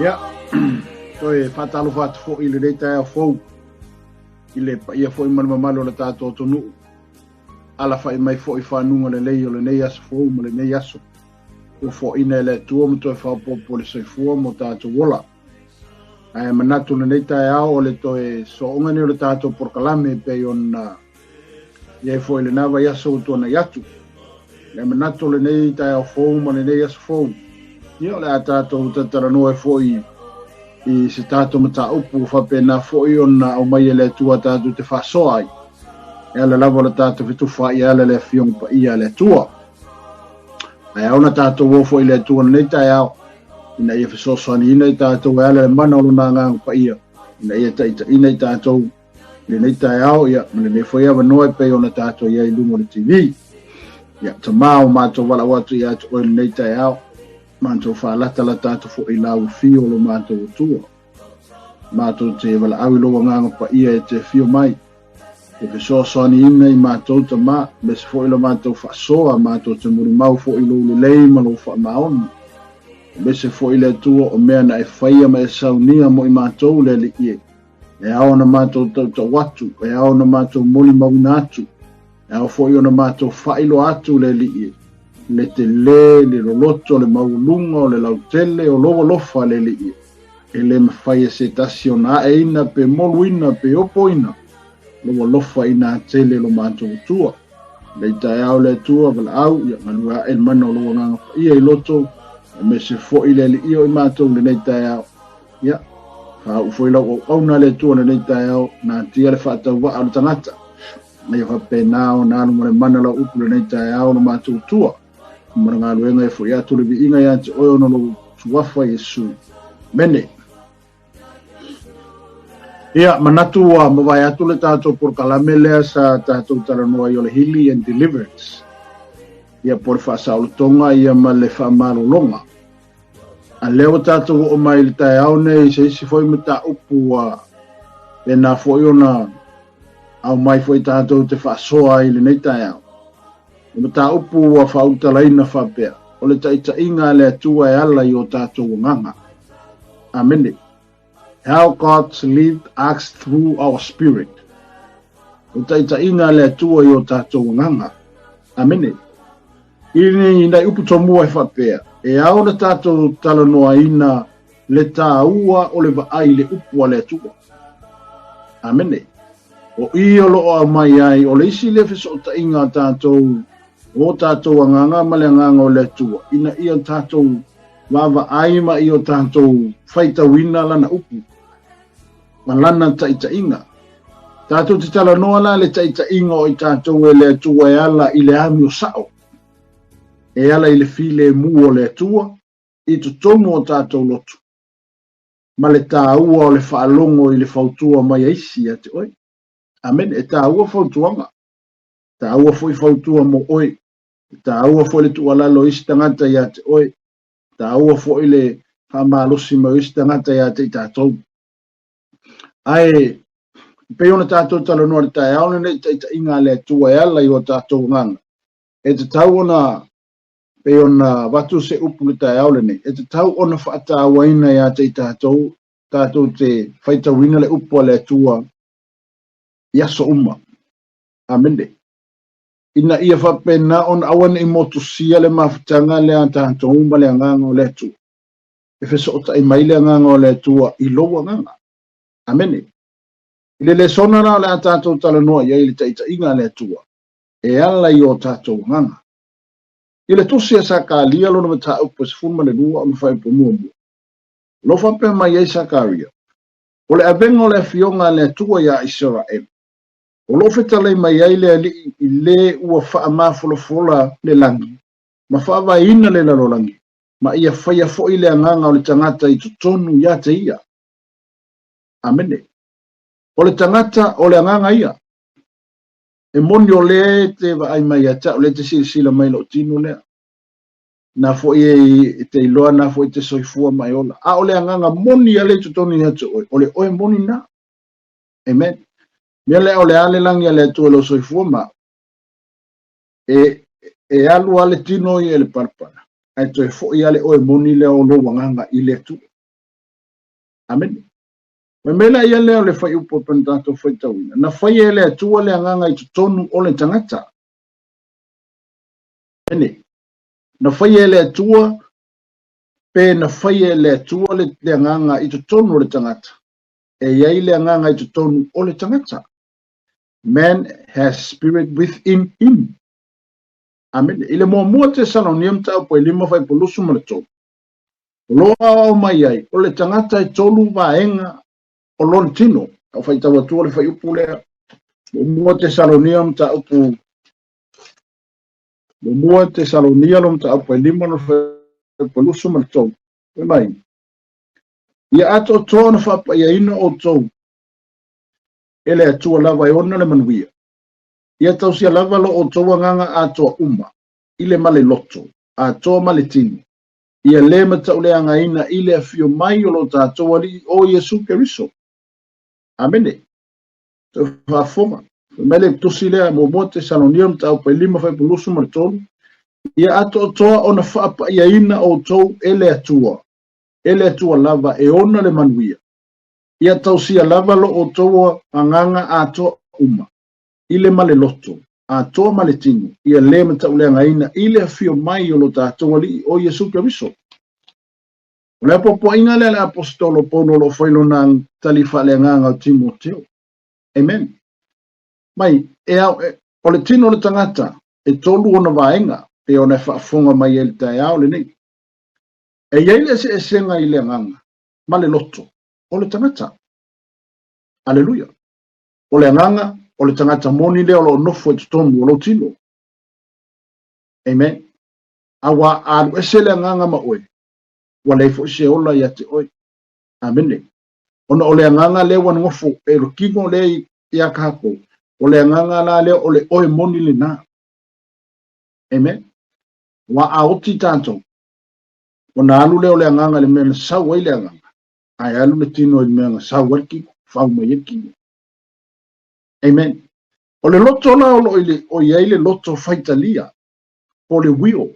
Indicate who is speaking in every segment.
Speaker 1: Ia, toe faatalofa atu foi i lenei taeao fou i le paia foi ma le mamalu o le tatou atunuu. Alafai mai foi fanuga lelei o lenei aso fou ma lenei aso. Ua foaiina e le Atua ma toe faaopoopo le soifua mo tatou ola. Ae manatu lenei taeao o le toe sooga nei o le tatou polokalame e pei ona i ai foi lena vaiaso ua tuanai atu. Le manatu o lenei taeao fou ma lenei aso fou, ia o le a tatou talatalanoa ai foi i se tatou mataupu ua faapena foi ona aumai e le Atua tatou te faasoa ai. E ala lava o le tatou fetufaai e ala le Afioga Paia a le Atua. Ae ao ona tatou o foi i le Atua lenei taeao, ina ia fesoasoaniina i tatou e ala le mana o lona Agaga Paia, ina ia taitaiina i tatou lenei taeao, ia, ma lenei foi avanoa e pei ona tatou i ai i luga o le TV. Ia, Tamā o matou valaau atu ia te oe lenei taeao, matou faalatalata atu foi i lau afio o lo matou Atua. Matou te valaau i lou Agaga Paia e te afio mai, e fesoasoaniina i matou Tamā, aemaise foi lo matou faasoa, matou te molimau foi i lou lelei ma lou faamaoni. Aemaise foi le Atua o mea na e faia ma e saunia mo i matou le Alii e. E ao ona matou tautau atu, e ao ona matou molimauina atu, e ao foi ona matou faailoa atu le Alii e, le telē, le loloto, le maualuga, o le lautele, o lou alofa le Alii e. E le mafai e se tasi ona aeina pe moluina pe opoina lou alofa inā tele lo matou Atua. Lei taeao le Atua, valaau, ia galue ae le mana o lou Agaga Paia i loto, aemaise foi le Alii o i matou lenei taeao. Ia, faauu foi lau auauna le Atua lenei taeao, natia le faatauvaa o le tagata. Ia faapena ona alu ma le mana lau upu lenei taeao lo matou Atua. Ma le galuega e foi atu le viiga ia te oe ona lou suafa Iesu. Mene. Ia, manatu ua mavae atu le tatou polokalame lea sa tatou talanoa ai o le Healing and Deliverance. Ia, po o le faasaolotoga ia ma le faamalologa. A lea ua tatou oo mai i le taeao nei se isi foi mataupu ua pena foi ona aumai foi tatou te faasoa ai i lenei taeao. O mataupu ua faaulutalaina faapea, o le taitaiga a le Atua e ala i o tatou agaga. Amene. How God's lead us through our spirit. O taitaiga a le Atua i o tatou agaga. Amene. I ni nai upu tomua e faapea, e ao le tatou talanoaina le tāua o le vaai i le upu a le Atua. Amene. O i o loo aumai ai, o le isi lea fesootaiga a tatou, o tatou agaga ma le agaga o le Atua, ina ia tatou vaavaai ma ia tatou faitauina lana upu ma lana taitaiga. Tatou te talanoa la le taitaiga o i tatou e le Atua e ala i le amio sao, e ala i le filemu o le Atua i totonu o tatou loto, ma le tāua o le faalogo i le fautua mai a isi ia te oe. Amene. E tāua fautuaga. Tāua foi fautua mo oe. E tāua foi le tuualalo o isi tagata ia te oe. Tāua foi le faamalosi mai o isi tagata ia te i tatou. Ae pei ona tatou talanoa i le taeao lenei i taitaiga a le Atua e ala i o tatou agaga, e tatau ona pei ona avatu se upu i le taeao lenei, e tatau ona faatauaina ia te i tatou, tatou te faitauina le upu a le Atua i aso uma. Amene. Ina ia faapena ona aua ne i motusia le mafutaga lea a tatou ma le agaga o le Atua. E fesootai mai le agaga o le Atua i lou agaga. Amene. I le lesona la o le a tatou talanoa i ai i le taitaiga a le Atua, e ala i o tatou agaga. I le tusi a Sakaria lona mataupu e 12 ona faaiupu muamua, o lo o faapea mai ai Sakaria. O le avega o le afioga a le Atua iā Isaraelu, o lo o fetalai mai ai le Alii i le ua faamafolafola le lagi ma faavaeina le lalolagi, ma ia faia foi le agaga o le tagata i totonu ia te ia. Amene. O le tagata o le agaga ia. E moni o lea e te vaai mai ia te au, lea e te silasila mai i lou tino lea. Na foi e te iloa, na foi e te soifua ma e ola. A o le agaga moni ia lea i totonu ia te oe, o le oe moni na. Amen. Mea lea o le a le lagi a le Atua i lou soifua ma e, e alu a le tino ia i le palapala, ae toe foi a le oe moni lea o lou agaga i le Atua. Amene. Fai mai la ia lea o le fuaiupu e pei ona tatou faitauina, na faia e le Atua le agaga i totonu o le tagata. Amene. Na faia e le Atua pe na faia e le Atua le, le agaga i totonu o le tagata. E i ai le agaga i totonu o le tagata. Man has spirit within him. Amene. I le muamua Tesalonia mataupu e 5 fuaiupu 23. O lo o aoao mai ai, o le tagata e tolu vaega o lona tino. Au faitau atu o le fuaiupu lea. Muamua Tesalonia mataupu Muamua Tesalonia lo mataupu e 5 lo fuaiupu 23. Fai mai, Ia atoatoa ona faapaiaina outou e le Atua lava e ona le manuia. Ia tausia lava lo outou agaga atoa uma, i le ma le loto, atoa ma le tino, ia le matauleagaina i le afio mai o lo tatou Alii o Iesu Keriso. Amene. Toe faafofoga. Fai mai le tusi lea, muamua Tesalonia mataupu e 5 fuaiupu 23, ia atoatoa ona faapaiaina outou e le Atua, e le Atua lava e ona le manuia. Ia tausia lava lo outou agaga atoa uma, i le ma le loto, atoa ma le tino, ia le matauleagaina i le afio mai o lo tatou Alii o Iesu Keriso. O le apoapoaiga lea a le Aposetolo Paulo o lo o fai lona tali faaleagaga o Timoteo. Amen. Mai, e ao, e, o le tino o le tagata, e tolu ona vaega, pe ona e faafofoga mai ai i le taeao lenei. E i ai le eseesega i le agaga ma le loto o le tagata. Aleluia. O le agaga o le tagata moni lea o lo o nofo i totonu o lou tino. Amen. Aua a alu ese le agaga ma oe, ua leai foi se ola ia te oe. Amene. Ona o le agaga lea ua nofo e le tino lea ia tatou, o le agaga la lea o le oe moni lena. Amen. Ua a oti tatou, ona alu lea o le agaga i le mea na sau ai le agaga, ae alu le tino i le mea na sau ai le tino, fau mai ai le tino. Amen. O le loto la o lo o i ai le loto faitalia, po o le will,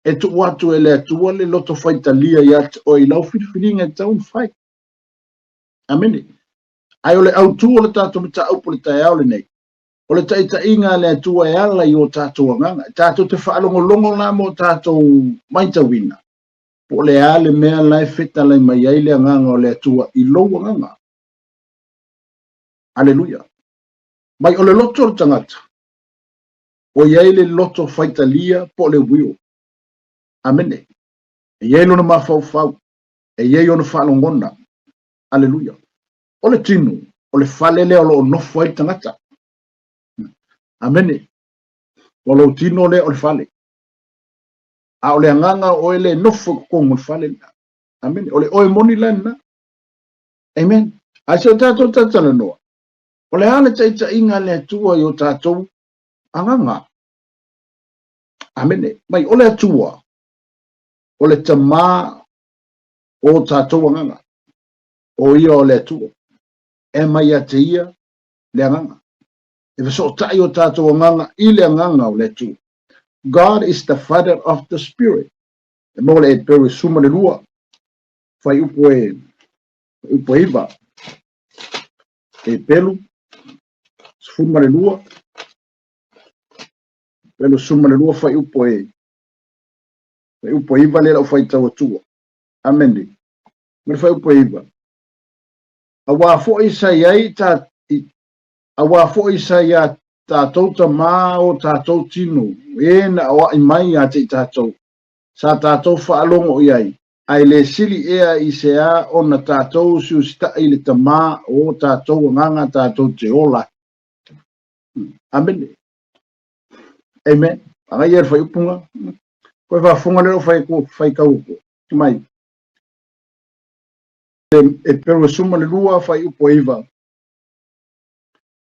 Speaker 1: e tuu atu e le Atua le loto faitalia ia te oe i lau filifiliga e tatau ona fai. Amene. Ae o le autu o le tatou mataupu i le taeao lenei, o le taitaiga a le Atua e ala i o tatou agaga. E tatou te faalogologo la ma o tatou maitauina, po o le a le mea la e fetalai mai ai le agaga o le Atua i lou agaga. Aleluia. Mai o le loto o le tagata, o i ai le loto faitalia po o le will. Amene. E i ai lona mafaufau, e i ai ona faalogona. Aleluia. O le tino, o le fale lea o lo o nofo ai le tagata. Amene. O lou tino lea o le fale. A o le agaga o oe lea e nofo i totonu o le fale lea. Amene. O le oe moni la lena. Amen. Ae se o tatou tatalanoa, o le a le taitaiga a le Atua i o tatou agaga? Amene. Mai, o le Atua, o le Tamā o tatou agaga. O ia o le Atua. E mai ia te ia le agaga. E fesootai o tatou agaga i le agaga o le Atua. God is the father of the spirit. E maua le Eperu e 12, fuaiupu e fuaiupu e 9. Eperu 12, Eperu 12 fuaiupu e fuaiupu e 9 lea lau faitau atua. Amene. Ma le fuaiupu e 9. Auā foi sa i ai ta, auā foi sa iā tatou tamā o tatou tino, e na aoaʻi mai ia te i tatou, sa tatou faalogo i ai, Ae le sili ea i se a ona tatou usiusitaʻi i le Tamā o o tatou agaga tatou te ola ai. Amene. Amen. Aga ia le whaiupunga. Koe whaafunga le o whai ko whai kau ko. Mai. E pero e suma le lua whai upo iva.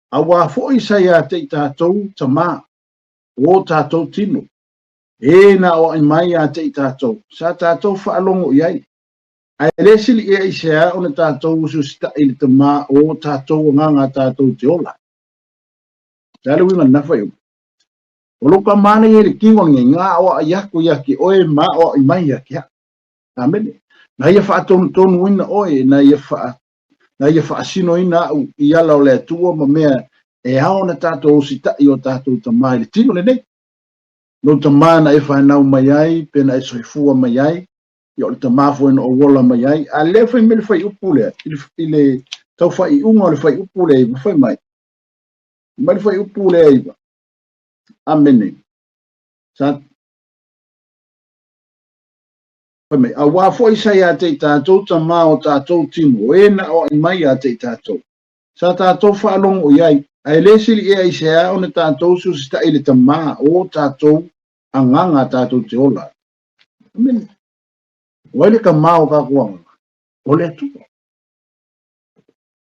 Speaker 1: A wā fo i sa ia te i tātou tamā o tātou tino. E na o ai mai ia te i tātou. Sa tātou whaalongo i ai. Ae le sili ea i se a ona tātou usiusitaʻi i le Tamā o tātou agaga tātou te ola. Sa le uiga na whai upu. O lo ka mana ia le kingo nge ngā oa ai aku ia ki oe ma oa i mai ia ki ha. Amene. Na ia whaatonu tonu ina oe, na ia wha, na ia whaasino ina au i ala o le Atua ma mea e ao na tātou usitaʻi o tātou tamā i le tino lenei. No tamā na e whanau mai ai, pe na e soifua mai ai, ia o le tamā foi na ou ola mai ai. A lea fai mai le fuaiupu lea, i le tau faaiuga o le fuaiupu lea iva, fai mai. Mai le fuaiupu lea iva. Amene. Sa fai mai, auā foi sa ia te i tātou tamā o tātou tino, e na o ai mai ia te i tātou. Sa tātou whaalongo i ai, ae le sili ea i se a ona tātou susitaʻi le tamā o tātou agaga tātou te ola. Amen. Wai le ka mao ka kuanga. O le Atua.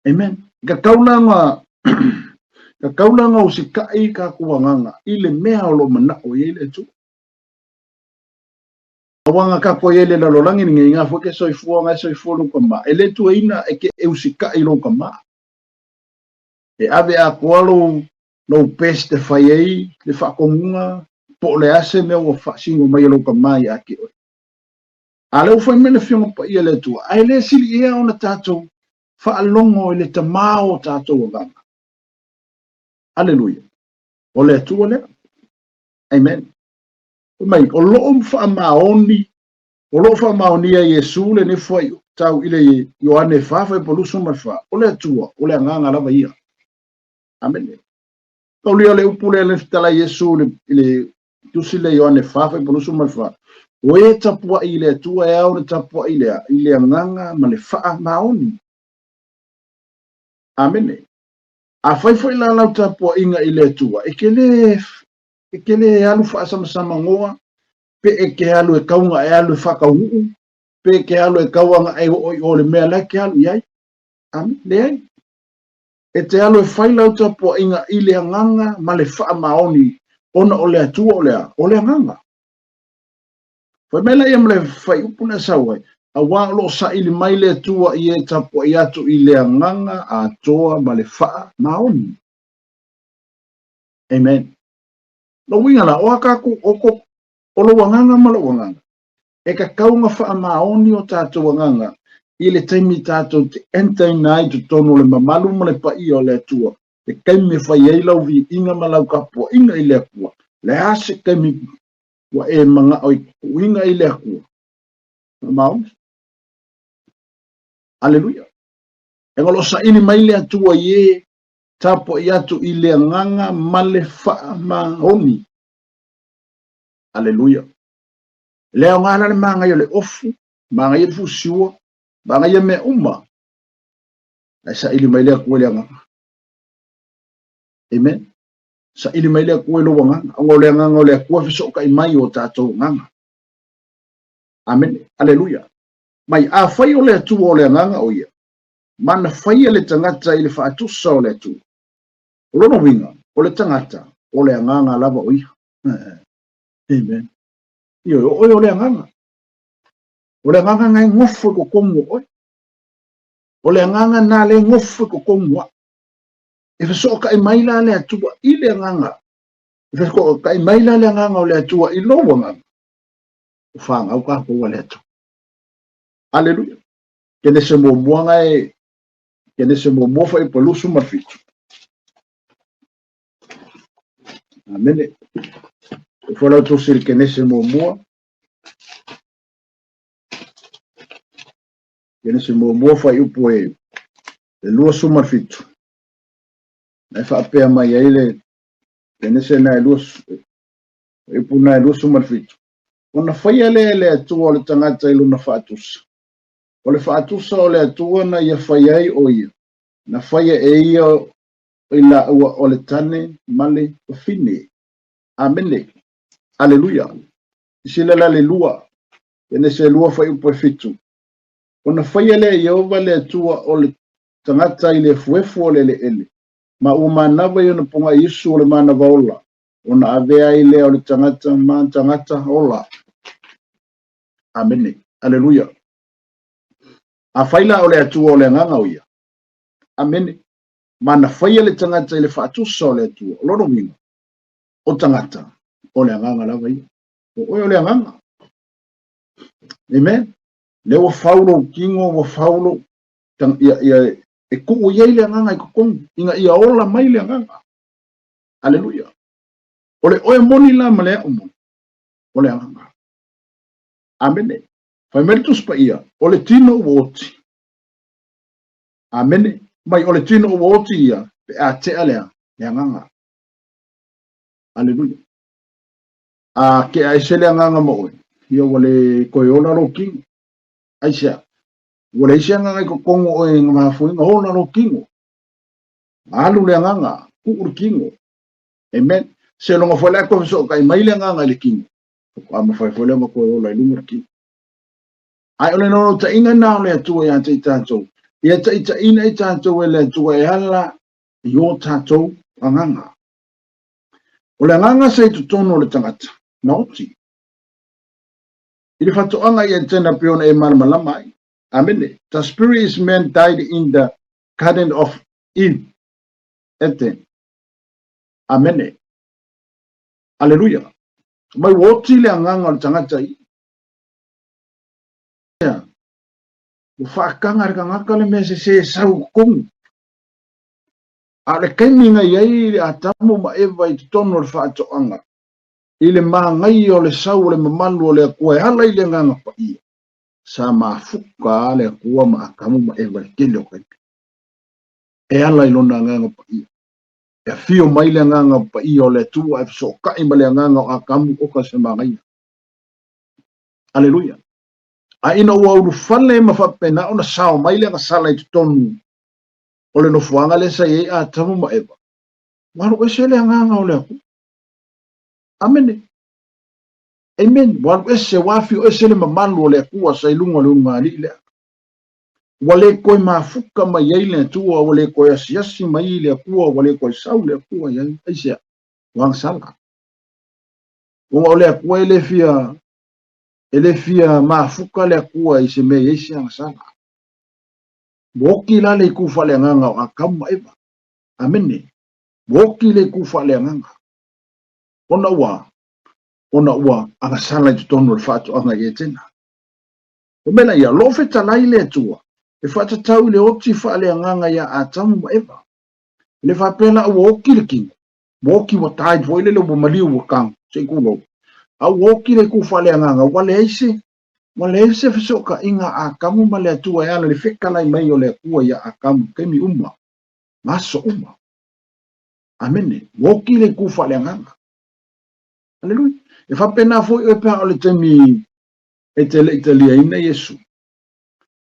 Speaker 1: Amen. Ka kaulanga, ka kaulanga o si kai ka kuanganga i le mea o lo manao i le Atua. Awanga ka koe e le lalolangi ni ngā fue ke soifua ngai soifua lo ka ma. E le tua ina e ke e usikai lo ka ma. E ave a koa lo lou best e fai ai le faakomuga po o le a se mea ua faasino mai e lou tama ia te oe. A lea ua fai mai le Afioga Paia a le Atua, ae le sili ea ona tatou faalogo i le Tamā o tatou agaga. Aleluia. O le Atua lea. Amen. Fai mai, o loo faamaoni, o loo faamaonia Iesu lenei fuaitau i le Ioane 4 fuaiupu 24, o le Atua, o le agaga lava ia. Amene. Taulia le upu lea le fetalai Iesu i le tusi le Ioane 4 fuaiupu 24. O e tapuaʻi i le Atua e ao le tapuaʻi lea i le agaga ma le faamaoni. Amene. Afai foi la lau tapuaʻiga i le Atua, e ke le e ke le alu faasamasamagoa, pe e ke alu e kauga e alu e faakauuu, pe e ke alu e kauaga e oo i o le mea la e ke alu i ai. Amene. Leai. E te alu e fai lau tapuaiga i le agaga ma le faamaoni, ona o le Atua o le a? O le agaga. Fai mai la ia ma le fuaiupu na sau ai, auā o lo o saili mai le Atua i e tapuai atu i le agaga atoa ma le faamaoni. Amen. Lou uiga la, o a kākou, o ko, o lou agaga ma lou agaga, e kakau nga faamaoni o tatou agaga i le taimi tatou te entaina ai totonu o le mamalu ma le paia o le Atua, le taimi e fai ai lau viiga ma lau tapuaiga i le Atua. Le a se taimi ua e manao i kuiga i le Atua? Faamaoni. Aleluia. E ngolo saili mai le Atua i e tapuai atu i le agaga ma le faamaoni. Aleluia. Le aoga la le magaia o le ofu, magaia le fusiua, magaia mea uma. Ae saili mai le Atua i le agaga. Amen. Saili mai le Atua i lou agaga. Ona o le agaga o le Atua e fesootai mai o tatou agaga. Amen. Aleluia. Mai afai o le Atua o le agaga o ia, ma na faia le tagata i le faatusa o le Atua. O lona uiga, o le tagata, o le agaga lava o ia. Amen. Ioe, o oe o le agaga. O le agaga na e gofo i totonu o oe. O le agaga na le gofo i totonu o au. E fesootai mai la le Atua i le agaga. E fesootai mai la le agaga o le Atua i lou agaga. O fanau kākou a le Atua. Aleluia. Kenese muamua nga e Kenese muamua fuaiupu 27. Amene. E folau tusi le Kenese muamua. Kenese muamua fuaiupu e le 27. Na e faapea mai ai le Kenese na e lua fuaiupu na e 27. Ona faia lea e le Atua o le tagata i lona faatusa. O le faatusa o le Atua na ia fai ai o ia, na faia e ia i laua o le tane ma le fafine. Amene. Aleluia. Sila la le lua, Kenese 2 fuaiupu e 7. Ona faia lea e Ieova le Atua o le tagata i le efuefu o le eleele, ma ua manava i ona pogaiusu o le manava ola, ona avea ai lea o le tagata ma tagata ola. Amene. Aleluia. Afai la o le Atua o le agaga o ia. Amene. Ma na faia le tagata i le faatusa o le Atua. O lona uiga, o tagata, o le agaga lava ia. O oe o le agaga. Amen. Lea ua fau lou tino, ua fau lou... Ia, ia, e tuu i ai le agaga i totonu, ina ia ola mai le agaga. Aleluia. O le oe moni la ma le a'u moni, o le agaga. Amene. Fai mai le Tusi Paia, o le tino ua oti. Amene. Mai o le tino ua oti ia, pe a tea lea, le agaga. Aleluia. A ke a ese le agaga ma oe, ia ua le toe ola lou tino. Aisea? Ua leai se agaga i totonu o oe na mafua ai ona ola lou tino. Alu le agaga, tuu le tino. Amen. Seiloga foi la e toe fesootai mai le agaga i le tino, faatoa mafai foi lea ona toe ola i luga le tino. Ae o le naunautaiga lena o le Atua ia te i tatou, ia taitaiina i tatou e le Atua e ala i o tatou agaga. O le agaga sa i totonu o le tagata, na oti. I le faatoaga i Etena pei ona e malamalama ai. Amene. The spirit is man died in the garden of Eve. Eden. Amene. Aleluia. Mai ua oti le agaga o le tagata i. Ua faakaga le tagata le mea sese e sau i totonu. A o le taimi na i ai le Atamu ma Eva i totonu o le faatoaga, i le manaia o le sau o le mamalu o le Atua e ala i le Agaga Paia, sa mafuka le Atua ma Atamu ma Eva i le tele o taimi. E ala i lona Agaga Paia. E afio mai le Agaga Paia o le Atua e fesootai ma le agaga o Atamu oka se manaia. Aleluia. A ina ua ulufale ma faapena ona sao mai le agasala i totonu o le nofoaga lea sa i ai Atamu ma Eva, ua alu ese le agaga o le Atua. Amene. Amen. Ua alu ese, ua afio ese le mamalu o le Atua sa i luga o le ulugalii lea. Ua le toe mafuka mai ai le Atua, ua le toe asiasi mai le Atua, ua le toe sau le Atua i ai. Aisea? Ua agasala. Ona o le Atua e le fia, e le fia mafuka le Atua i se mea e i ai se agasala. Ua oti la le itu faaleagaga o Atamu ma Eva. Amene. Ua oti le itu faaleagaga. Ona ua, ona ua agasala i totonu o le faatoaga i Etena. O mea la ia, o lo o fetalai le Atua e faatatau i le oti faaleagaga iā Atamu ma Eva. E le faapea la ua oti le tino, ua oti ua died foi lele ua maliu ua kang, se i tulou. A ua oti le itu faaleagaga, ua leai se, ua leai se fesootaiga a Atamu ma le Atua e ala i le fetalai mai o le Atua iā Atamu i taimi uma, ma aso uma. Amene. Ua oti le itu faaleagaga. Aleluia. E faapena foi oe pe a o le taimi e te le i taliaina Iesu,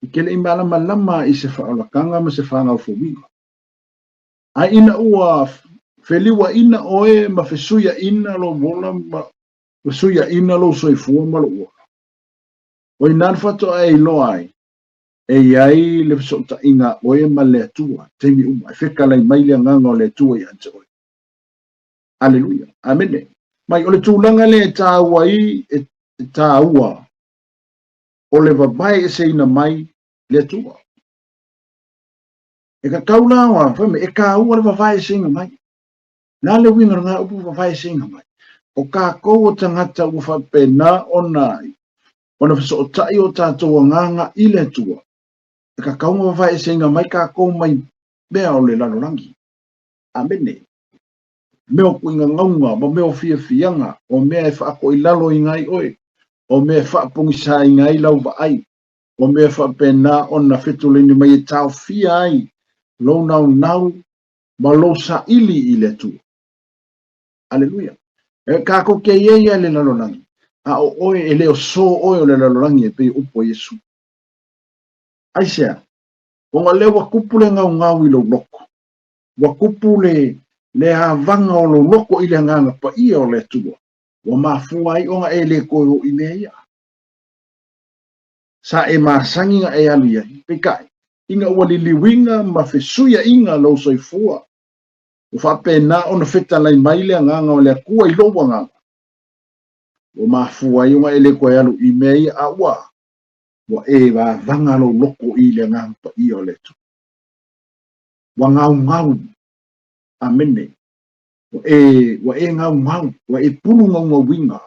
Speaker 1: e te le i malamalama i se faaolataga ma se fagaofouina. Ae ina ua feliuaina oe ma fesuiaina lou ola ma fesuiaina lou soifua ma lou ola, o i ina le faatoa e iloa ai, e i ai le fesootaiga a oe ma le Atua, taimi uma, e fetalai mai le Agaga o le Atua ia te oe. Aleluia. Amene. Mai, o le tulaga lea e tāua ai, e tāua, o le vavae eseina mai le Atua. E tatau la oa, fai mai, e tāua le vavae eseina mai. Na le uiga o lena upu vavae eseina mai. O kākou o tagata ua faapena ona ona fesootai o tātou agaga i le Atua. E tatau ona vavae eseina mai kākou mai mea o le lalolagi. Amene. Mea o kuiga gauga ma mea o fiafiaga, o mea e faatoilaloina ai oe, o mea e faapogisaina ai lau vaai, o mea e faapena ona fetulaini mai e taofia ai lou naunau ma lou saili i le Atua. Aleluia. E kākou te i ai ia i le lalolagi. A o oe e le o sō oe o le lalolagi e pei o upu a Iesu. Aisea? Ona o lea ua tupu le gaugau i lou loto. Ua tupu le, le avaga o lou loto i le Agaga Paia o le Atua. Ua mafua ai ona e le toe o i mea ia. Sa e masani na e alu i ai. Peitai, ina ua liliuina ma fesuiaiga lou soifua, ua faapena ona fetalai mai le Agaga o le Atua i lou agaga. Ua mafua ai ona e le toe alu i mea ia, a ua, ua e vavaga lou loto i le Agaga Paia o le Atua. Ua gaugau. Amene. Ua e, ua e gaugau, ua e pulu gaugauina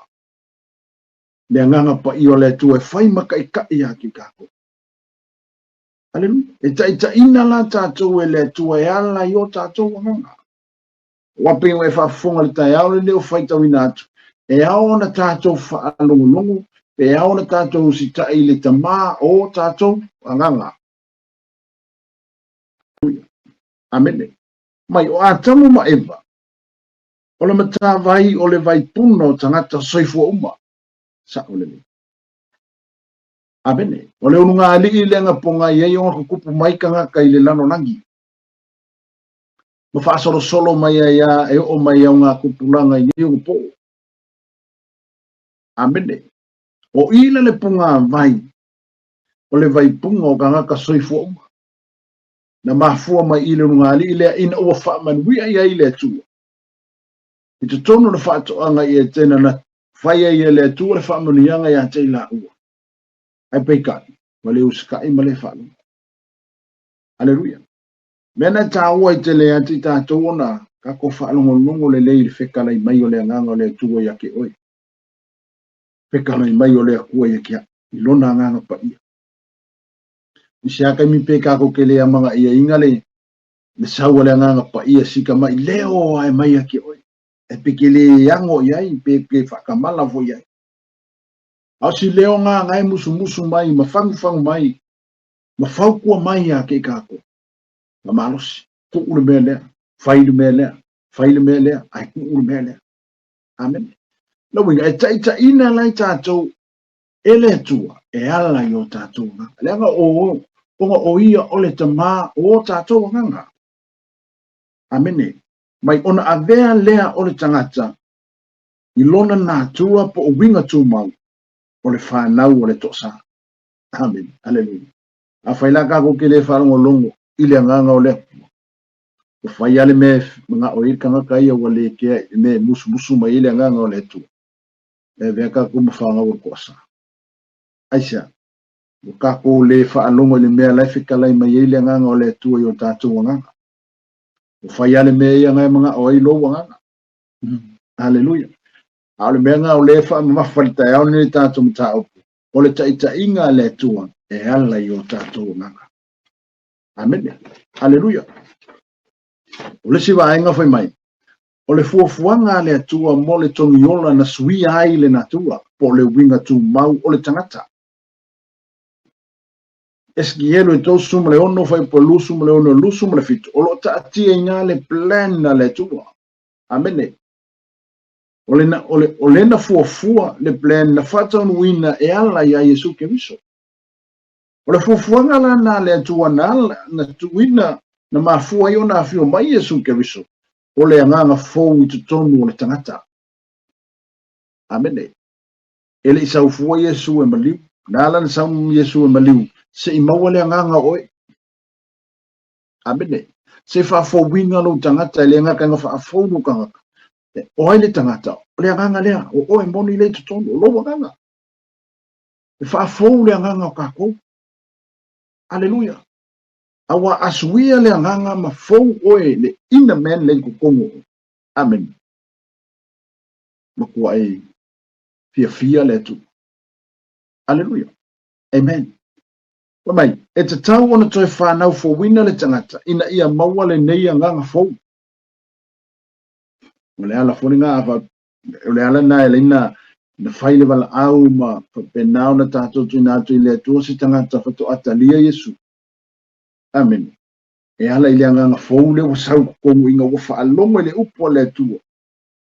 Speaker 1: le Agaga Paia o le Atua e fai ma taitai ia te tatou. Aleluia. E taitaiina la tatou e le Atua e ala i o tatou agaga. Ua pei ona e faafofoga i le taeao lenei o faitauina atu, e ao ona tatou faalogologo, e ao ona tatou usitai i le Tama o tatou agaga. Amene. Mai o Atamu ma Eva, o le matavai o le vaipuna o tagata soifua uma. Sa'o lelei. Amene. O le ulugalii lea na pogai ai ona tutupu mai tagata i le lalolagi. Ma faasolosolo mai ai a e oo mai au ngā tupulaga i nei ona po. Amene. O i la le pugāvai o le vaipunga o tagata soifua uma. Na mafua mai i le ulugalii lea ina ua faamanuia i ai le Atua. I totonu o le faatoaga i Etena na fai ai e le Atua le faamanuiaga ia te i laua. Ae peitai, ua le usitai ma le faalogo. Aleluia. Mea na e tāua i tele ia te i tatou ona tatou faalogologo lelei i le fetalai mai o le Agaga o le Atua ia te oe. Fetalai mai o le Atua ia te au, i lona Agaga Paia. I se a taimi pe tatou te le amana'iaina le le sau a le Agaga Paia sika mai leo ae mai ia te oe. E pe ke le ago i ai, pe ke faatamala foi i ai. A o si leo nga nga e musumusu mai, ma fagufagu mai, ma fautua mai ia te i tatou. Na malosi, tuu le mea lea, fai le mea lea, fai le mea lea, ae tuu le mea lea. Amene. Lona uiga, e taitaiina la i tatou e le Atua e ala i o tatou agaga. Leaga o, ona o ia o le Tama o o tatou agaga. Amene. Mai ona avea lea o le tagata i lona natura po o uiga tumau o le fanau o le toasa. Amene. Aleluia. Afai la tatou te le faalogologo i le agaga o le Atua, ua fai lava le mea e manao ai le tagata ia ua le kea i le mea e musumusu mai ai le agaga o le Atua. E avea tatou ma fanau o le toasa. Aisea? Ua tatou le faalogo i le mea la e fetalai mai ai le agaga o le Atua i o tatou agaga. Ua fai lava le mea ia na e manao ai lou agaga. Aleluia. A o le mea na o lea e faamamafa i le taeao lenei i le tatou mataupu, o le taitaiga a le Atua e ala i o tatou agaga. Amene. Aleluia. O le isi vaega fai mai, o le fuafuaga a le Atua mo le togiola na suia ai le natura, po o le uiga tumau o le tagata. Esekielu e 36 fuaiupu e 26 27, o lo o taatia i ina le plan a le Atua. Amene. O le, o le, o le na fuafua le plan na faataunuuina e ala iā Iesu Keriso. O le fuafuaga la na a le Atua na, na tuuina, na mafua ai ona afio mai Iesu Keriso, o le agaga fou i totonu o le tagata. Amene. E le i sau fua Iesu e maliu. Na ala na sau Iesu e maliu, se i maua le agaga o oe. Amene. Se i faafouina lou tagata, e le gata ina faafou lou tagata. O ai le tagata? O le agaga lea, o oe moni lea i totonu, o lou agaga. E faafou le agaga o tatou. Aleluia. Aua a suia le agaga ma fou oe le inner man lea i totonu o oe. Amene. Matuai fiafia le Atua. Aleluia. Amen. Fai mai, e tatau ona toe fanau fouina le tagata ina ia maua lenei agaga fou. O le ala foi lena, o le ala lena e ala ai na fai le valaau ma faapena ona tatou tuuina atu i le Atua se tagata faatoa talia Iesu. Amene. E ala i le agaga fou lea ua sau i totonu ina ua faalogo i le upu a le Atua.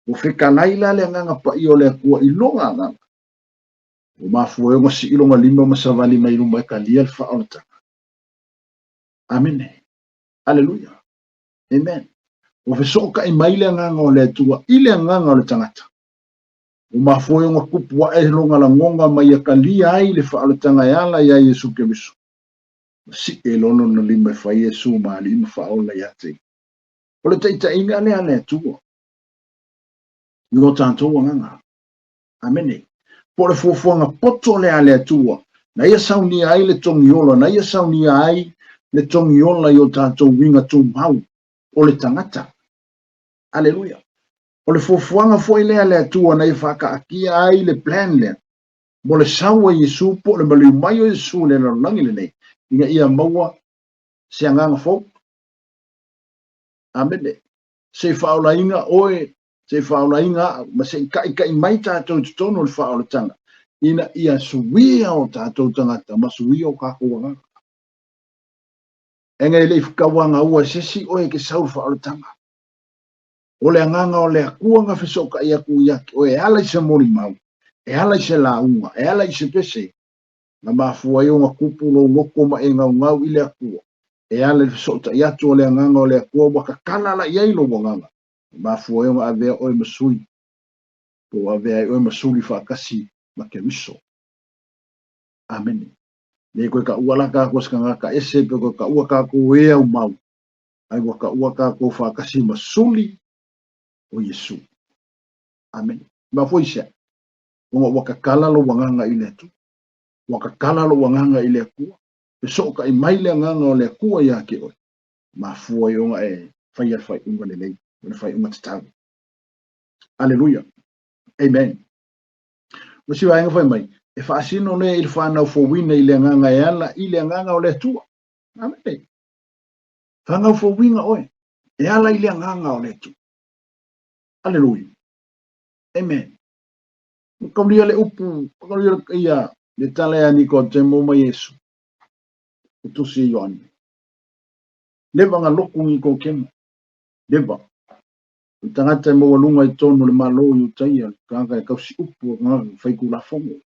Speaker 1: Ua fetalai la le Agaga Paia o le Atua i lona agaga. Ua mafua ai ona sii lona lima ma savali mai luma e talia le faaolataga. Amene. Aleluia. Amen. Ua fesootai mai le agaga o le Atua i le agaga o le tagata. Ua mafua ai ona tupu ae lona lagona ma ia talia ai le faaolataga e ala iā Iesu Keriso. Ma sii ai loa lona lima e fai Iesu ma Alii ma Faaola ia te ia. O le taitaiga lea a le Atua i o tatou agaga. Amene. Po o le fuafuaga poto lea a le Atua, na ia saunia ai le togiola, na ia saunia ai le togiola i o tatou uiga tumau o le tagata. Aleluia. O le fuafuaga foi lea a le Atua na ia faakaatia ai le plan lea mo le sau a Iesu po o le maliu mai o Iesu i le lalolagi lenei, ina ia maua se agaga fou. Amene. Se i faaolaina oe se i faaolaina au, ma se i taʻitaʻi mai tatou i totonu o le faaolataga, ina ia suia o tatou tagata ma suia o tatou agaga. E le i tauagaua e se isi oe e ke sau le faaolataga. O le agaga o le Atua na fesootai atu ia te oe e ala i se molimau, e ala i se lauga, e ala i se pese, na mafua ai ona tupu lou loto ma e gaugau i le Atua, e ala i le fesootai atu o le agaga o le Atua ua tatala la i ai lou agaga, E mafua ai ona avea oe ma sui, po ua avea ai oe ma suli faatasi ma Keriso. Amene. Le koe taua la takou se tagata ese, pe koe taua takou e au mau, ai ua taua takou faatasi ma suli o Iesu. Amene. Mafua i se a? Ona ua tatala lou agaga i le Atua. Ua tatala lou agaga i le Atua. Fesootai mai le agaga o le Atua ia te oe. Mafua ai ona e faia le faaiuga lelei, o le faaiuga tatau. Aleluia. Amen. O si vaega fai mai, e faasino lea i le whanau fouina i le agaga e ala i le agaga o le Atua. Amen. Whanau fouina oe, e ala i le agaga o le Atua. Aleluia. Amen. Kaulia le upu, kaulia le ia, le tala ia Nikodemo ma Iesu. O tusi e Ioane. Leva nga loku ngi ko kemo. Leva. O le tagata e maualuga i totonu o le Malo i Utaia, le tagata e tausi upu, o le tagata e fai tulafono.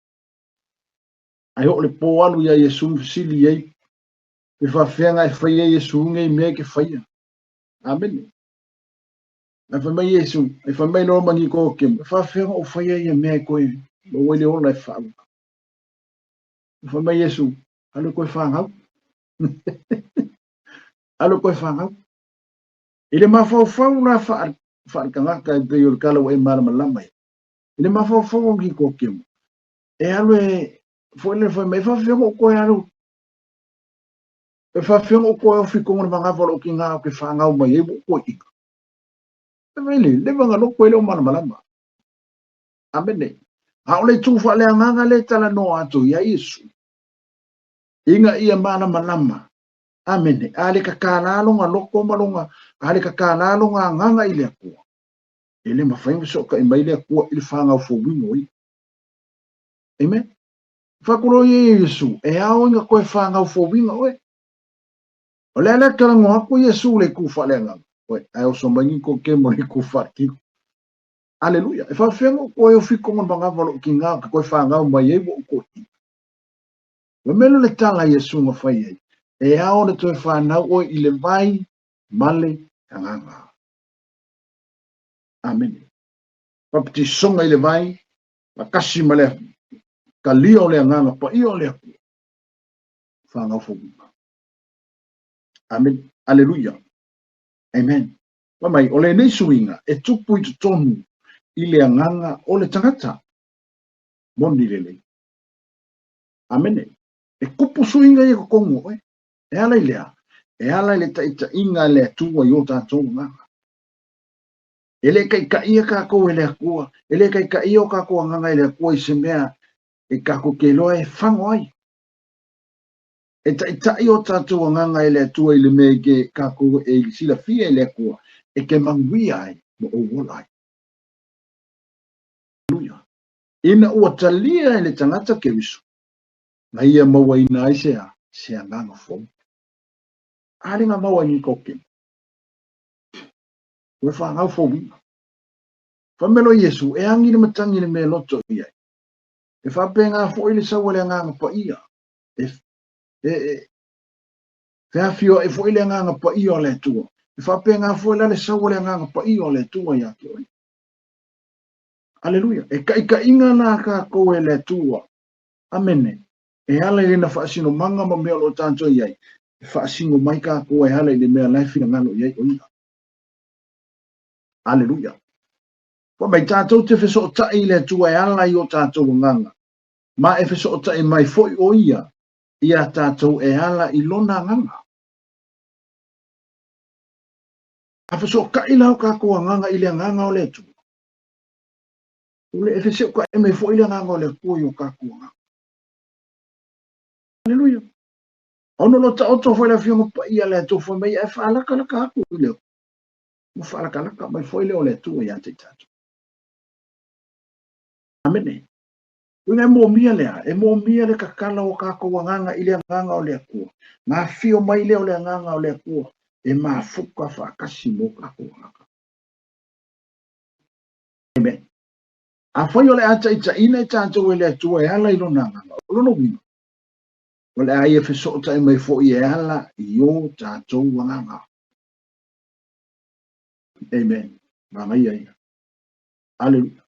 Speaker 1: Ae oo le po alu ia Iesu ma fesili i ai, pe faafefea nga e faia Iesu nei mea e ke faia. Amene. Ae fai mai Iesu, ae fai mai loa ma Nikokemo, e faafefea nga ou faia ia mea e koe maua ai le ola e faaauau. Fai mai Iesu, alu e koe fanau. Alu e koe fanau. I le mafaufau la faaletagata e pei o le tala ua e malamalama ai. I le mafaufau o Nikokemo, e alu e foi le fai mai, e faafefea ona ou toe alu, e faafefea ona ou toe ofi i totonu o le magava o lou tina ou te fanau mai ai ua ou toe ina. E fai le, leva na loto e le o malamalama. Amene. A o le itu faaleagaga lea e talanoa atu i ai Iesu, ina ia malamalama. Amene. A le tatala lona loto ma lona, a le tatala lona agaga i le Atua, e le mafai ona fesootai mai le Atua i le fanau fouina o ia. Amen. Faakulo ia ia Iesu, e ao ina toe fanau fouina oe. O le a lea talanoa atu Iesu i le itu faaleagaga, oe, ae oso mai Nikokemo i le itu faaletino. Aleluia. E faafefea ona ou toe ofi i totonu o le magava o lou tina ou te toe fanau mai ai ua ou toeaina. Ua mea le tala a Iesu na fai ai, e ao ona toe fanau oe i le vai ma le agaga. Amene. Papatisoga i le vai, faatasi ma le talia o le agaga paia o le Atua. Fanau fouina. Amene. Aleluia. Amen. Fai mai, o lenei suiga e tupu i totonu i le agaga o le tagata. Moni lelei. Amene. E kupu suiga ia totonu o oe. E ala i le a? E ala i le taitaiga a le Atua i o tatou agaga. E le taitaia tatou e le Atua, e le taitaia o tatou agaga e le Atua i se mea e tatou te iloa e fago ai. E taitai o tatou agaga e le Atua i le mea e ke tatou e silafia e le Atua e ke manuia ai ma ou ola ai. Aleluia. Ina ua talia e le tagata Keriso, na ia mauaina ai se a? Se agaga fou. A le na maua i Nikokemo. Ua fanau fouina. Fai mai loa Iesu, e agi le matagi i le mea e loto i ai. E faapena foi le sau a le Agaga Paia. E, e, e feafioai foi le Agaga Paia o le Atua. E faapena foi la le sau a le Agaga Paia o le Atua ia te oe. Aleluia. E taitaiga la tatou e le Atua. Amene. E ala i lena faasinomaga ma mea o lo o tatou i ai. E faasino mai tatou e ala i le mea la e finagalo i ai o ia. Aleluia. Fai mai tatou te fesootai i le Atua e ala i o tatou agaga, ma e fesootai mai foi o ia iā tatou e ala i lona agaga. A fesootai la o tatou agaga i le agaga o le Atua, o le e fesootai mai foi le agaga o le Atua i o tatou agaga. Aleluia. Ona o lo taoto foi le Afioga Paia le Atua fai mai e faalakalaka atu i le ua faalakalaka mai foi lea o le Atua ia te i tatou. Amene. Uiga e mōmia lea, e mōmia le tatala o tatou agaga i le agaga o le Atua. Na afio mai lea o le agaga o le Atua e mafuta faatasi mo tatou agaga. Amen. Afai o le a taitaiina i tatou e le Atua e ala i lona agaga, o lona uiga, o le a ia fesootai mai foi e ala i o tatou agaga. Amen. Manaia ia. Aleluia.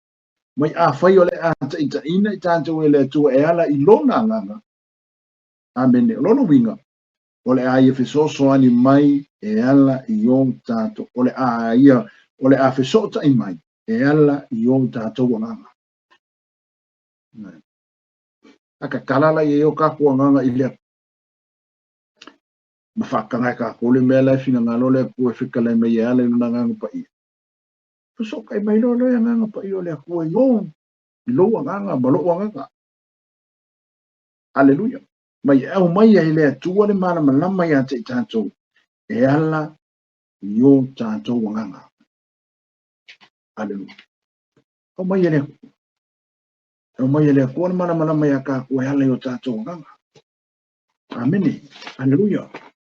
Speaker 1: Mai afai o le a taitaiina i tatou e le Atua e ala i lona agaga. Amene. O lona uiga, o le a ia fesoasoani mai e ala i o tatou, o le a ia, o le a fesootai mai e ala i o tatou agaga. A tatala la i o tatou agaga i le ma faataga e tatou le mea la e finagalo le Atua e fetalai mai e ala i lona Agaga Paia. Fesootai mai loa le Agaga Paia o le Atua i ou, i lou agaga ma lou agaga. Aleluia. Mai e aumai ai le Atua le malamalama ia te i tatou e ala i o tatou agaga. Aleluia. Aumai e le Atua. Aumai e le Atua le malamalama ia tatou e ala i o tatou agaga. Amene. Aleluia.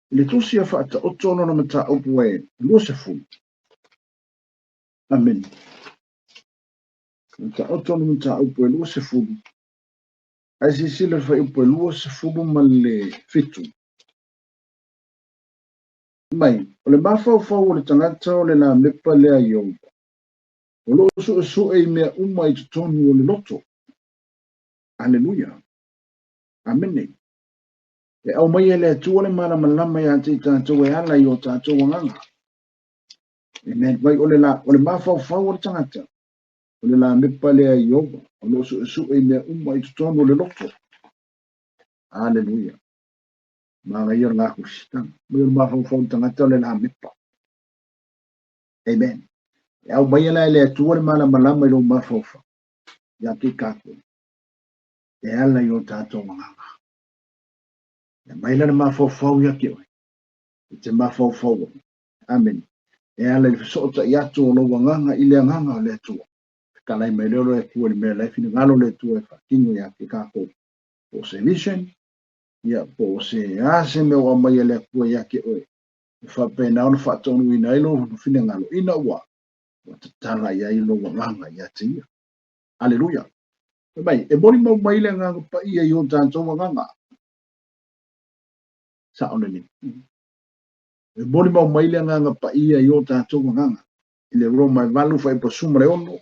Speaker 1: I le tusi a Faataoto lona mataupu e 20. Amene. Faataoto lona mataupu e 20. Ae silasila le fuaiupu e 27. Mai, o le mafaufau o le tagata o le lamepa lea i ou. O lo o suesue i mea uma i totonu o le loto. Aleluia. Amene. E aumai e le Atua le malamalama ia te i tatou e ala i o tatou agaga. Amen. Vai o le, la, o le mafaufau o le tagata, o le lamepa lea i Ieova, o lo o suesue i mea uma i totonu o le loto. Aleluia. Manaia o le gakusitaga. Mai o le mafaufau o le tagata o le lamepa. Amen. E aumai la e le Atua le malamalama i lou mafaufau. Ia te i tatou. E ala i o tatou agaga. E mai la le mafaufau ia te oe. I te mafaufau ai. Amene. E ala i le fesootai atu o lou agaga i le agaga o le Atua. Fetalai mai lea o le Atua i le mea la e finagalo le Atua e faatino ia te tatou. Po o se vision, ia po o se a se mea ua aumai e le Atua ia te oe. E faapena ona faataunuuina ai lou finagalo ina ua ua tatala i ai lou agaga ia te ia. Aleluia. Fai mai, e molimau mai le Agaga Paia i o tatou agaga. Sao lenei. E molimau mai le Agaga Paia i o tatou agaga. I le Roma e 8 fuaiupu 16.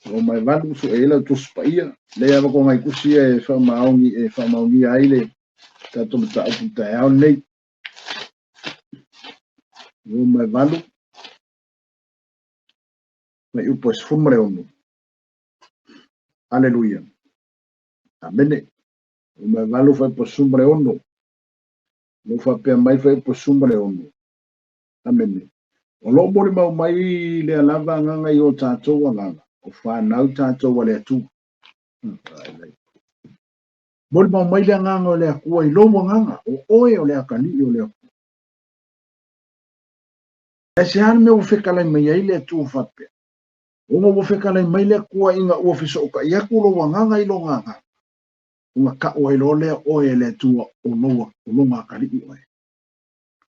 Speaker 1: Roma e 8 sue ai lau Tusi Paia. Lea ava ko ngai tusi ia e faamaoni e faamaonia ai le tatou mataupu taeao lenei. Roma e 8 fuaiupu e 16. Aleluia. Amene. Roma e 8 fuaiupu 16. Lo faapea mai fuaiupu 16. Amene. O lo o molimau mai lea lava agaga i o tatou agaga, o fanau tatou a le Atua. Molimau mai le agaga o le Atua i lou agaga, o oe o le atalii o le Atua. Ae se a le mea ua fetalai mai ai le Atua faapea? Ona ua fetalai mai le Atua ina ua fesootai atu lou agaga i lona agaga, ona tau ai loa lea oe e le Atua o lou, o lona atalii oe,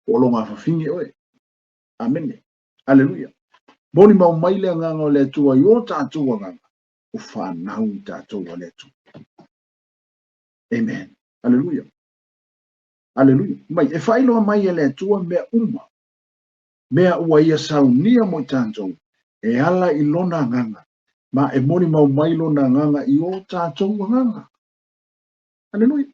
Speaker 1: po o lona afafine oe. Amene. Aleluia. Molimau mai le agaga o le Atua i o tatou agaga, O fanau i tatou a le Atua. Amen. Aleluia. Aleluia. Mai, e faailoa mai e le Atua mea uma, mea ua ia saunia mo i tatou, e ala i lona agaga, ma e molimau mai lona agaga i o tatou agaga. Aleluia.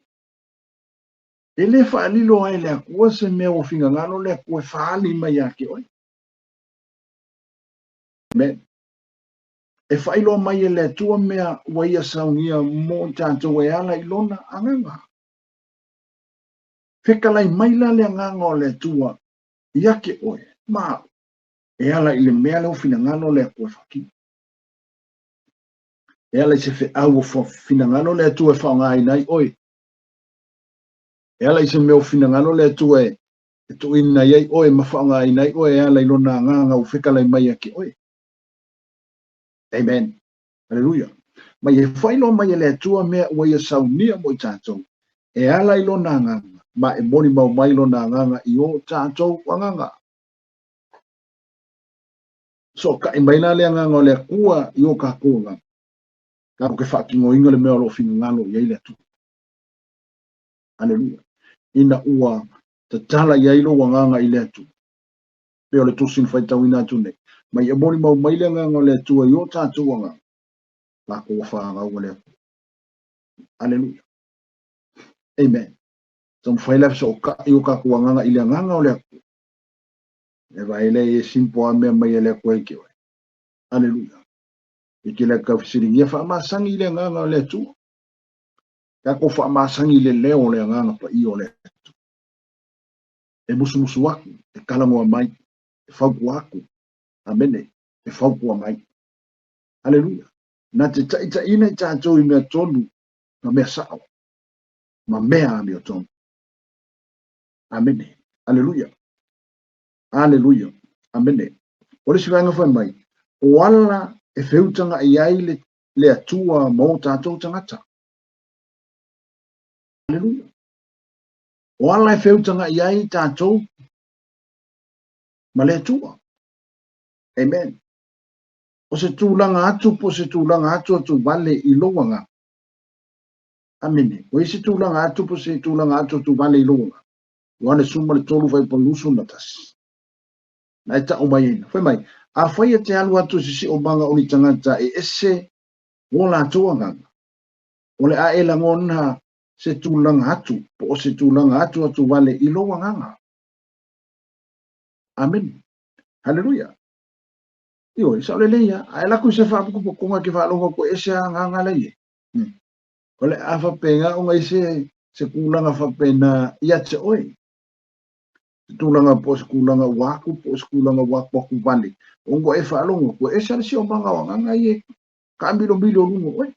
Speaker 1: E le faalilo ai le Atua se mea ua finagalo le Atua e faaali mai ia te oe. Amen. E faailoa mai e le Atua mea ua ia saunia mo i tatou e ala i lona agaga. Fetalai mai la le agaga o le Atua ia te oe ma au e ala i le mea lea ua finagalo le Atua e faatino. E ala i se feau ua finagalo le Atua e faaaogaina ai oe. E ala i se mea ua finagalo le Atua e tuuina ai oe ma faaaogaina ai oe e ala i lona agaga ua fetalai mai ia te oe. Amen. Aleluia. Mai e faailoa mai e le Atua mea ua ia saunia mo i tatou, e ala i lona agaga, ma e molimau mai lona agaga i o tatou agaga. Sootaʻi mai la le agaga o le Atua i o tatou agaga, tatou te faatinoina le mea o lo o finagalo i ai le Atua. Aleluia. Ina ua tatala i ai lou agaga i le Atua, pei o le tusi na faitauina atu nei, mai e molimau mai le agaga o le Atua i o tatou agaga, tatou ua fanau a le Atua. Aleluia. Amen. Taumafai la e fesootai o tatou agaga i le agaga o le Atua. E vaai lea e simple a mea mai e le Atua i te oe. Aleluia. E te le tau fesiligia faamasani i le agaga o le Atua. Tatou faamasani i le leo o le agaga paia o le Atua. E musumusu atu, e talanoa mai, e fautua atu. Amene. E fautua mai. Aleluia. Na te taitaiina i tatou i mea tonu ma mea sao ma mea amiotonu. Amene. Aleluia. Aleluia. Amene. O le isi vaega fai mai, o ala e feutagaʻi ai le, le Atua ma o tatou tagata. Aleluia. O ala e feutagaʻi ai tatou ma le Atua. Amen. O se tulaga atu po o se tulaga atu atu vale i lou agaga. Amene. O isi tulaga atu po o se tulaga atu atu vale i lou agaga. Ioane 13 fuaiupu 21. Na e ta'u mai ai. Fai mai, afai e te alu atu i se siosiomaga o ni tagata e ese o latou agaga, o le a e lagona se tulaga atu po o se tulaga atu atu vale i lou agaga. Amene. Haleluia. Ioe, sao lelei lava. A e alu atu i se faapotopotoga e te faalogo atu e ese lava agaga la e i ai. O le a faapena ona i se se tulaga faapena ia te oe. Se tulaga po o se tulaga ua atu po o se tulaga ua atu atu vale. Ona ua e faalogo atu e ese le siosiomaga o agaga ia e taamilomilo i luga o oe.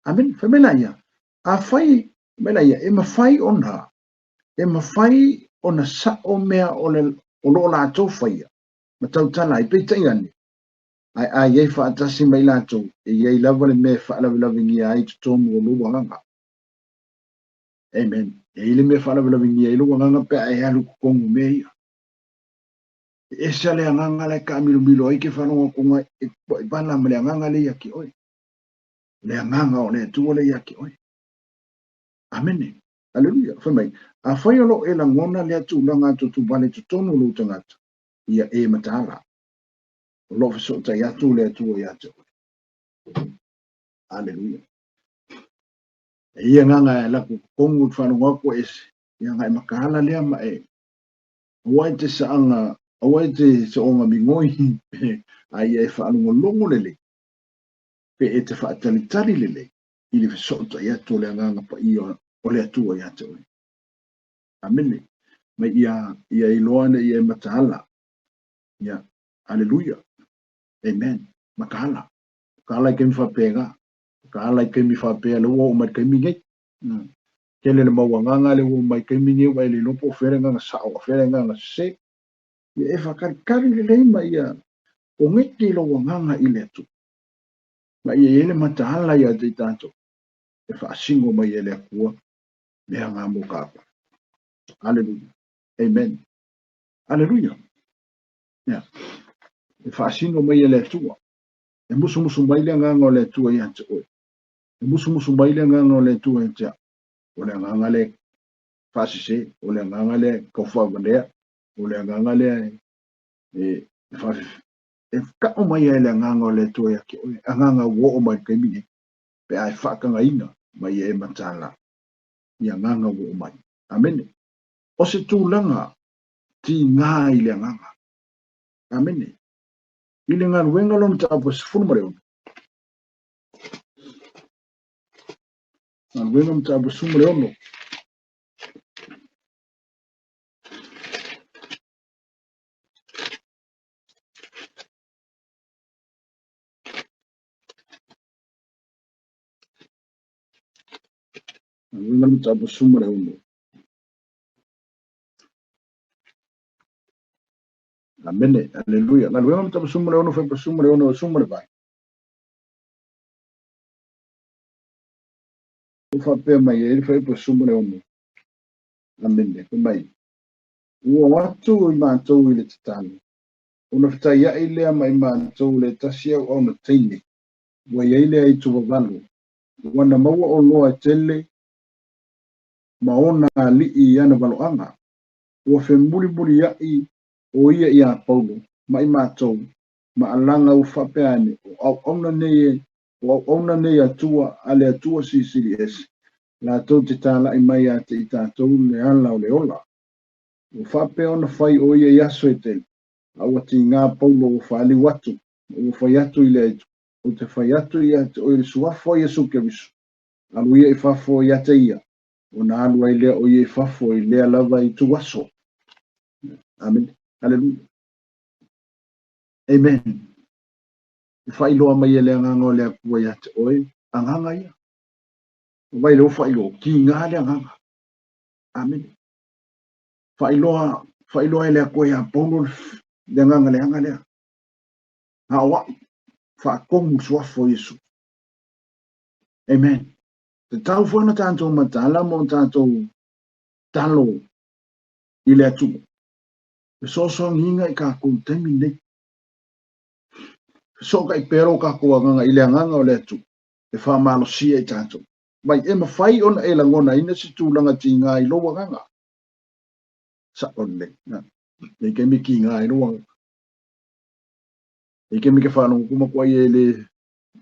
Speaker 1: Amene. Fai mai laia, afai, fai mai laia, e mafai ona, e mafai ona sao mea o le o lo o latou faia ma tautala ai, peitai ane, ae a i ai faatasi ma i latou, e i ai lava le mea e faalavelavegia ai i totonu o lou agaga. Amen. E i ai le mea e faalavelavegia ai lou agaga pe a e alu i totonu o mea ia. E ese le agaga la e taamilomilo ai ke faalogo e vala ma le agaga lea ia te oe. Le agaga o le Atua lea ia te oe. Amene. Aleluia. Fai mai, afai o lo o e lagona lea tulaga atuatuvale i totonu o lou tagata, ia e mataala. O lo o fesootai atu le Atua ia te oe. Aleluia. E ia agaga e alu atu i totonu i le faalogo atu e ese, ia ona e mataala lea ma e aua e te saaga, aua e te soona migoi, a ia e faalogologo lelei, pe e te faatalitali lelei i le fesootai atu o le agaga paia o le Atua ia te oe. Amene. Mai ia, ia iloa ina ia e mataala. Ia, aleluia. Amen. Mataala. Mataala i taimi faapena. Mataala i taimi faapea le ua oo mai i le taimi nei. Tele le mau agaga le ua oo mai i le taimi nei ua e le iloa po o fea le agaga sao a fea le agaga sese. Ia e faatalitali lelei ma ia koneti lou agaga i le Atua. Ma ia i ai le mataala ia te i tatou e faasino mai e le Atua mea na mo tatou. Aleluia. Amen. Aleluia. Ia. E faasino mai e le Atua. E musumusu mai le Agaga o le Atua ia te oe. E musumusu mai le Agaga o le Atua ia te au. O le agaga lea faasese, o le agaga lea taufaavale'a, o le agaga lea e e ta'u mai ai le Agaga o le Atua ia te oe, agaga ua oo mai i le taimi nei, pe a e faatagaina ma ia e mataala i agaga ua oo mai. Amene. O se tulaga tigā i le agaga. Amene. I le galuega lona mataupu e 16. Galuega mataupu 16. Galuega mataupu 16. Amene. Aleluia. Galuega mataupu 16, fai 16, 18. O faapea mai ai le fuaiupu 16. Amene. Fai mai, Ua o atu i matou i le tatalo, ona fetaia'i lea ma i matou le tasi auauna teine, ua i ai le aitu vavalo, ua na maua oloa e tele ma ona ali'i i ana valo'aga. Ua femulimulia'i o ia iā Paulo ma i matou, ma alaga ua faapea ane, O auauna nei, o auauna nei Atua a le Atua Silisili Ese, latou te tāla'i mai ia te i tatou le ala o le ola. Ua faapea ona fai o ia i aso e tele, a ua tigā Paulo ua faaliu atu, ma ua fai atu i le aitu, Ou te fai atu ia te oe i le suafa o Iesu Keriso, alu ia i fafo ia te ia, ona alu ai lea o ia i fafo i lea lava itu aso. Amene. Aleluia. Amen. E faailoa mai e le Agaga o le Atua ia te oe, agaga ia. O vai le faailoa, tigā le agaga. Amene. Faailoa, faailoa e le Atua iā Paulo le agaga leaga lea. Aoa'i, faatonu le suafa o Iesu. Amen. Tatau foi ona tatou mataala ma o tatou talo i le Atua. Fesoasoaniga i tatou taimi nei. Fesoota'i pea lo tatou agaga i le agaga o le Atua e faamalosia i tatou. Mai e mafai ona e lagonaina se tulaga tigā i lou agaga. Sa'o lelei. Nei taimi tigā i lou agaga. Nei taimi ke faalogo kuma kua ia e le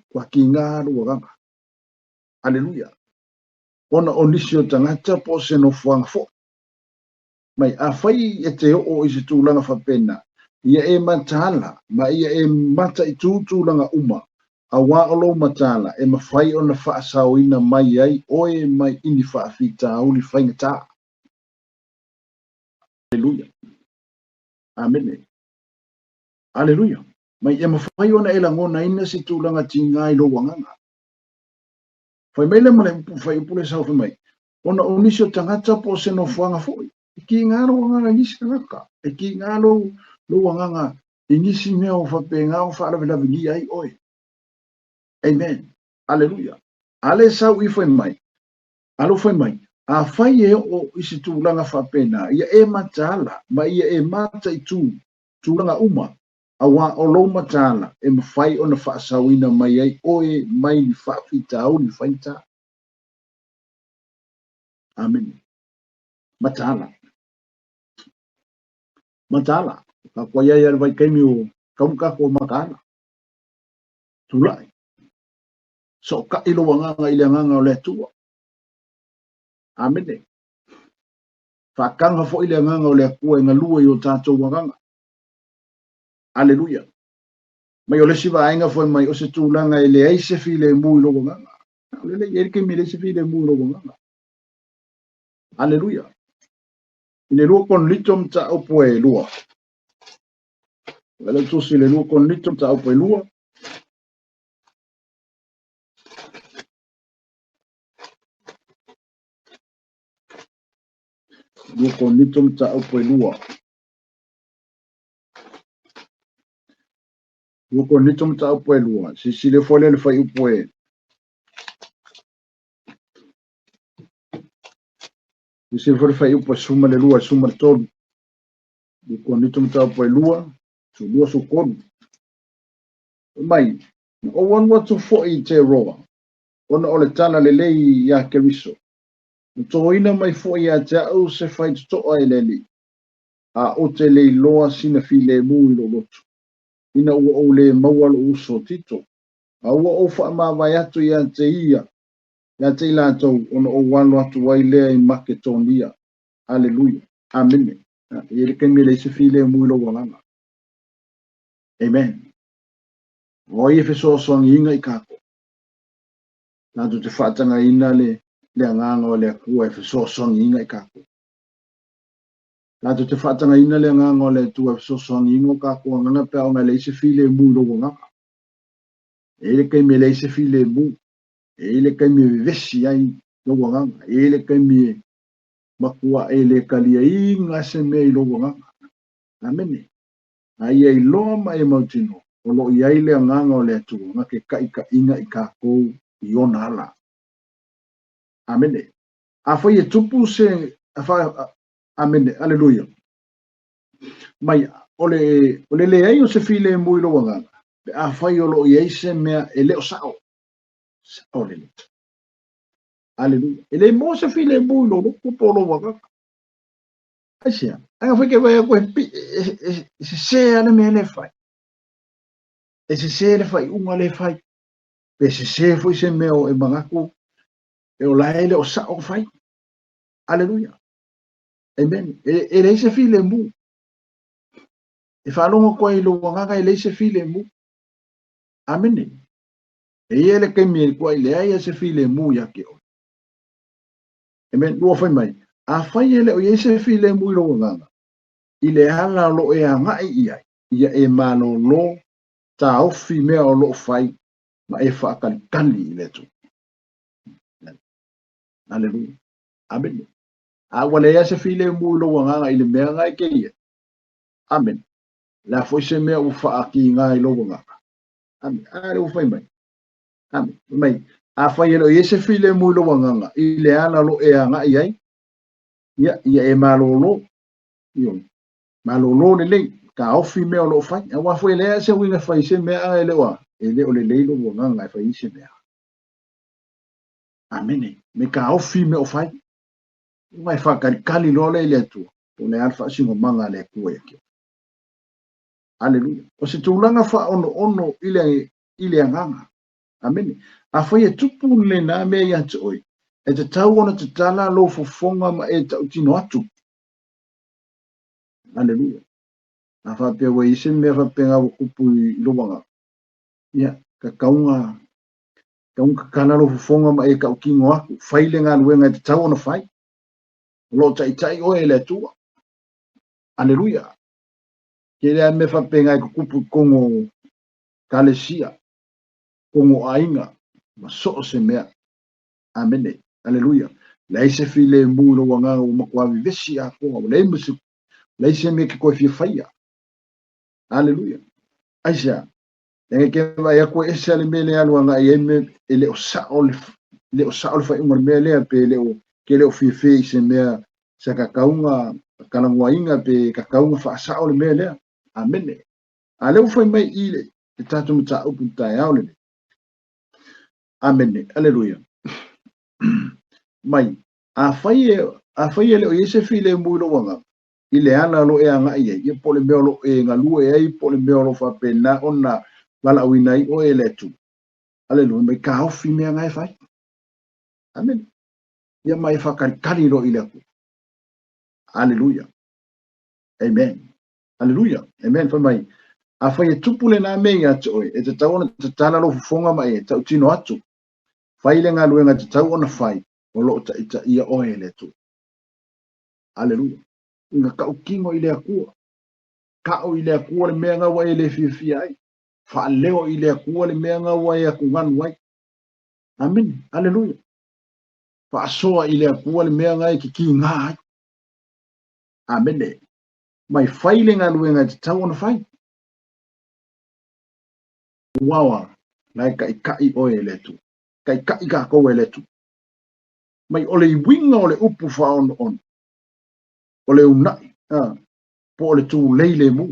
Speaker 1: kua tigā lou agaga. Aleluia. Ona o nisi o tagata po o se nofoaga fo'i. Mai, afai e te oo i se tulaga faapena, ia e mataala, ma ia e mataitū tulaga uma, auā o lou mataala e mafai ona faasaoina mai ai oe mai i ni faafitauli faigata. Aleluia. Amene. Aleluia. Mai e mafai ona e lagonaina se tulaga tigā i lou agaga. Fai mai le ma le upu fuaiupu le sau fai mai, ona o nisi o tagata po o se nofoaga foi, e kīgā lou agaga i nisi tagata, e kīgā lou, lou agaga i nisi mea o faapena o faalavelavenia ai oe. Amen. Aleluia. Ale sau i fai mai, alo fai mai, afai e oo i se tulaga faapena, ia e mataala, ma ia e mataitū tulaga uma, auā o lou mataala e mafai ona faasaoina mai ai oe mai ni faafitauli faigata. Amene. Mataala. Mataala. Ka kua ia ia le vaitaimi o kauka ko mataala. Tula'i. Soota'i lou agaga i le agaga o le Atua. Amene. Faataga foi le agaga o le Atua e galue i o tatou agaga. Aleluia. Mai o le isi vaega foi mai o se tulaga e leai se filemu i lou agaga. O le lei e le taimi e leai se filemu i lou agaga. Aleluia. I le 2 Korinito mataupu e 2. O le tusi i le 2 Korinito mataupu e 2. 2 Korinito mataupu e 2. 2 Korinito mataupu e 2. Silasila foi lea le fuaiupu e Silasila foi le fuaiupu e 12 13. 2 Korinito mataupu e 2, 12 13. Fai mai, Na ou alu atu foi i Teroa, ona o le talalelei iā Keriso. Na toina mai foi ia te au se faitotoa e le Alii, a ou te le iloa sina filemu i lou loto, ina ua ou le maua lou uso Tito, a ua ou faamavae atu ia te ia, ia te i latou, ona ou alo atu ai lea i Maketonia. Aleluia. Amene. E i ai le taimi e leai se filemu i lou agaga. Amen. O ai e fesoasoaniina i kākou? Tatou te faatagaina le, le agaga o le Atua e fesoasoaniina i kākou. Tatou te faatagaina le agaga o le Atua e fesoasoaniina o kākou agaga pe a ona e leai se filemu i lou agaga. E i ai le taimi e leai se filemu. E i ai le taimi e vevesi ai lou agaga. E i ai le taimi e matua e le taliaina se mea i lou agaga. Amene. A ia iloa ma e mautinoa, o lo o i ai le agaga o le Atua na te taitaiina i kākou i ona ala. Amene. Afai e tupu se Amene. Aleluia. Mai, o le, o le leai o se filemu i lou agaga, pe afai o lo o i ai se mea e le o sao. Sao lelei. Aleluia. E le maua se filemu i lou loto po o lou agaga. Aisea? Ai afai ke vaai atu e, e, e, e sesē lava le mea lea e fai. E sesē le faaiuga lea e fai. Pe sesē foi se mea o e manatu e o la e le o sao fai. Aleluia. Amen. E, e leai se filemu. E faalogo atu ai i lou agaga e leai se filemu. Amene. E i ai le taimi e kuai leai se filemu ia te oe. Amen. Ua fai mai, afai e le o i ai se filemu i lou agaga, i le ala o lo o e agai i ai, ia e malōlō, taofi mea o lo o fai, ma e faakalikali i le Atua. Aleluia. Amene. A ua leai se filemu i lou agaga i le mea na e ke i ai. Amene. Le a foi se mea ua faakīgā i lou agaga. Amene. A le ua fai mai. Amene. Fai mai, afai e le o i ai se filemu i lou agaga i le ala o lo o e agai ai, ia, ia e malōlō. Ioe. Malōlō lelei, taofi mea o lo o fai. Aua foi e leai se uiga e fai i se mea a e le o a, e le o lelei lou agaga e fai ai se mea. Amene. Me taofi mea o fai. Uma e faakalikali loa lea i le Atua, po o le a le faasinomaga a le Atua ia te oe. Aleluia. O se tulaga faaonoono i le, i le agaga. Amene. Afai e tupu lenā mea ia te oe, e tatau ona tatala lou fofoga ma e tautino atu. Aleluia. A faapea ua i ai se mea faapena ua tupu i lou agaga, ia, tatau ona tatala lou fofoga ma e tautino atu, fai le galuega e tatau ona fai. O lo o taitai oe e le Atua. Aleluia. Tele lava mea faapena e tutupu i totonu o ekalesia, totonu o aiga, ma so o se mea. Amene. Aleluia. Leai se filemu i lou agaga ua matua vevesi atoa, ua leai ma se, leai se mea e te toe fia faia. Aleluia. Aisea? Leaga e te vaai atu e ese lava le mea lea e alu agai i ai me e le o sao le, le o sao le faaiuga o le mea lea pe le o ke le o fiafia i se mea sa tatau ona talanoaina pe tatau ona faasao le mea lea. Amene. A lea ua fai mai i le, le tatou mataupu i le taeao lenei. Amene. Aleluia. Mai, afai e, afai e le o i ai se filemu i lou agaga, i le ala o lo o e agai ai, ia po o le mea o lo o e galue ai, po o le mea o lo o faapena ona valaauina ai oe e le Atua. Aleluia, mai taofi mea na e fai. Amene. Ia ma e faakalikali loa i le Atua. Aleluia. Amen. Aleluia. Amen. Fai mai, afai e tupu lenā mea ia te oe, e tatau ona tatala lou fofoga ma e tautino atu. Fai le galuega e tatau ona fai, o lo o taitaia oe e le Atua. Aleluia. Ina tautino i le Atua. Tau i le Atua le mea na ua e le fiafia ai. Faaleo i le Atua le mea na ua e atugalu ai. Amene. Aleluia. Faasoa i le Atua le mea na e kikīgā ai. Amene. Mai fai le galuega e tatau ona fai. Uawa, la e taʻitaʻi oe e le Atua. Taʻitaʻi kākou e le Atua. Mai o le iwiga o le upu faaonoono, o le unaʻi, a, po o le tulei lemu.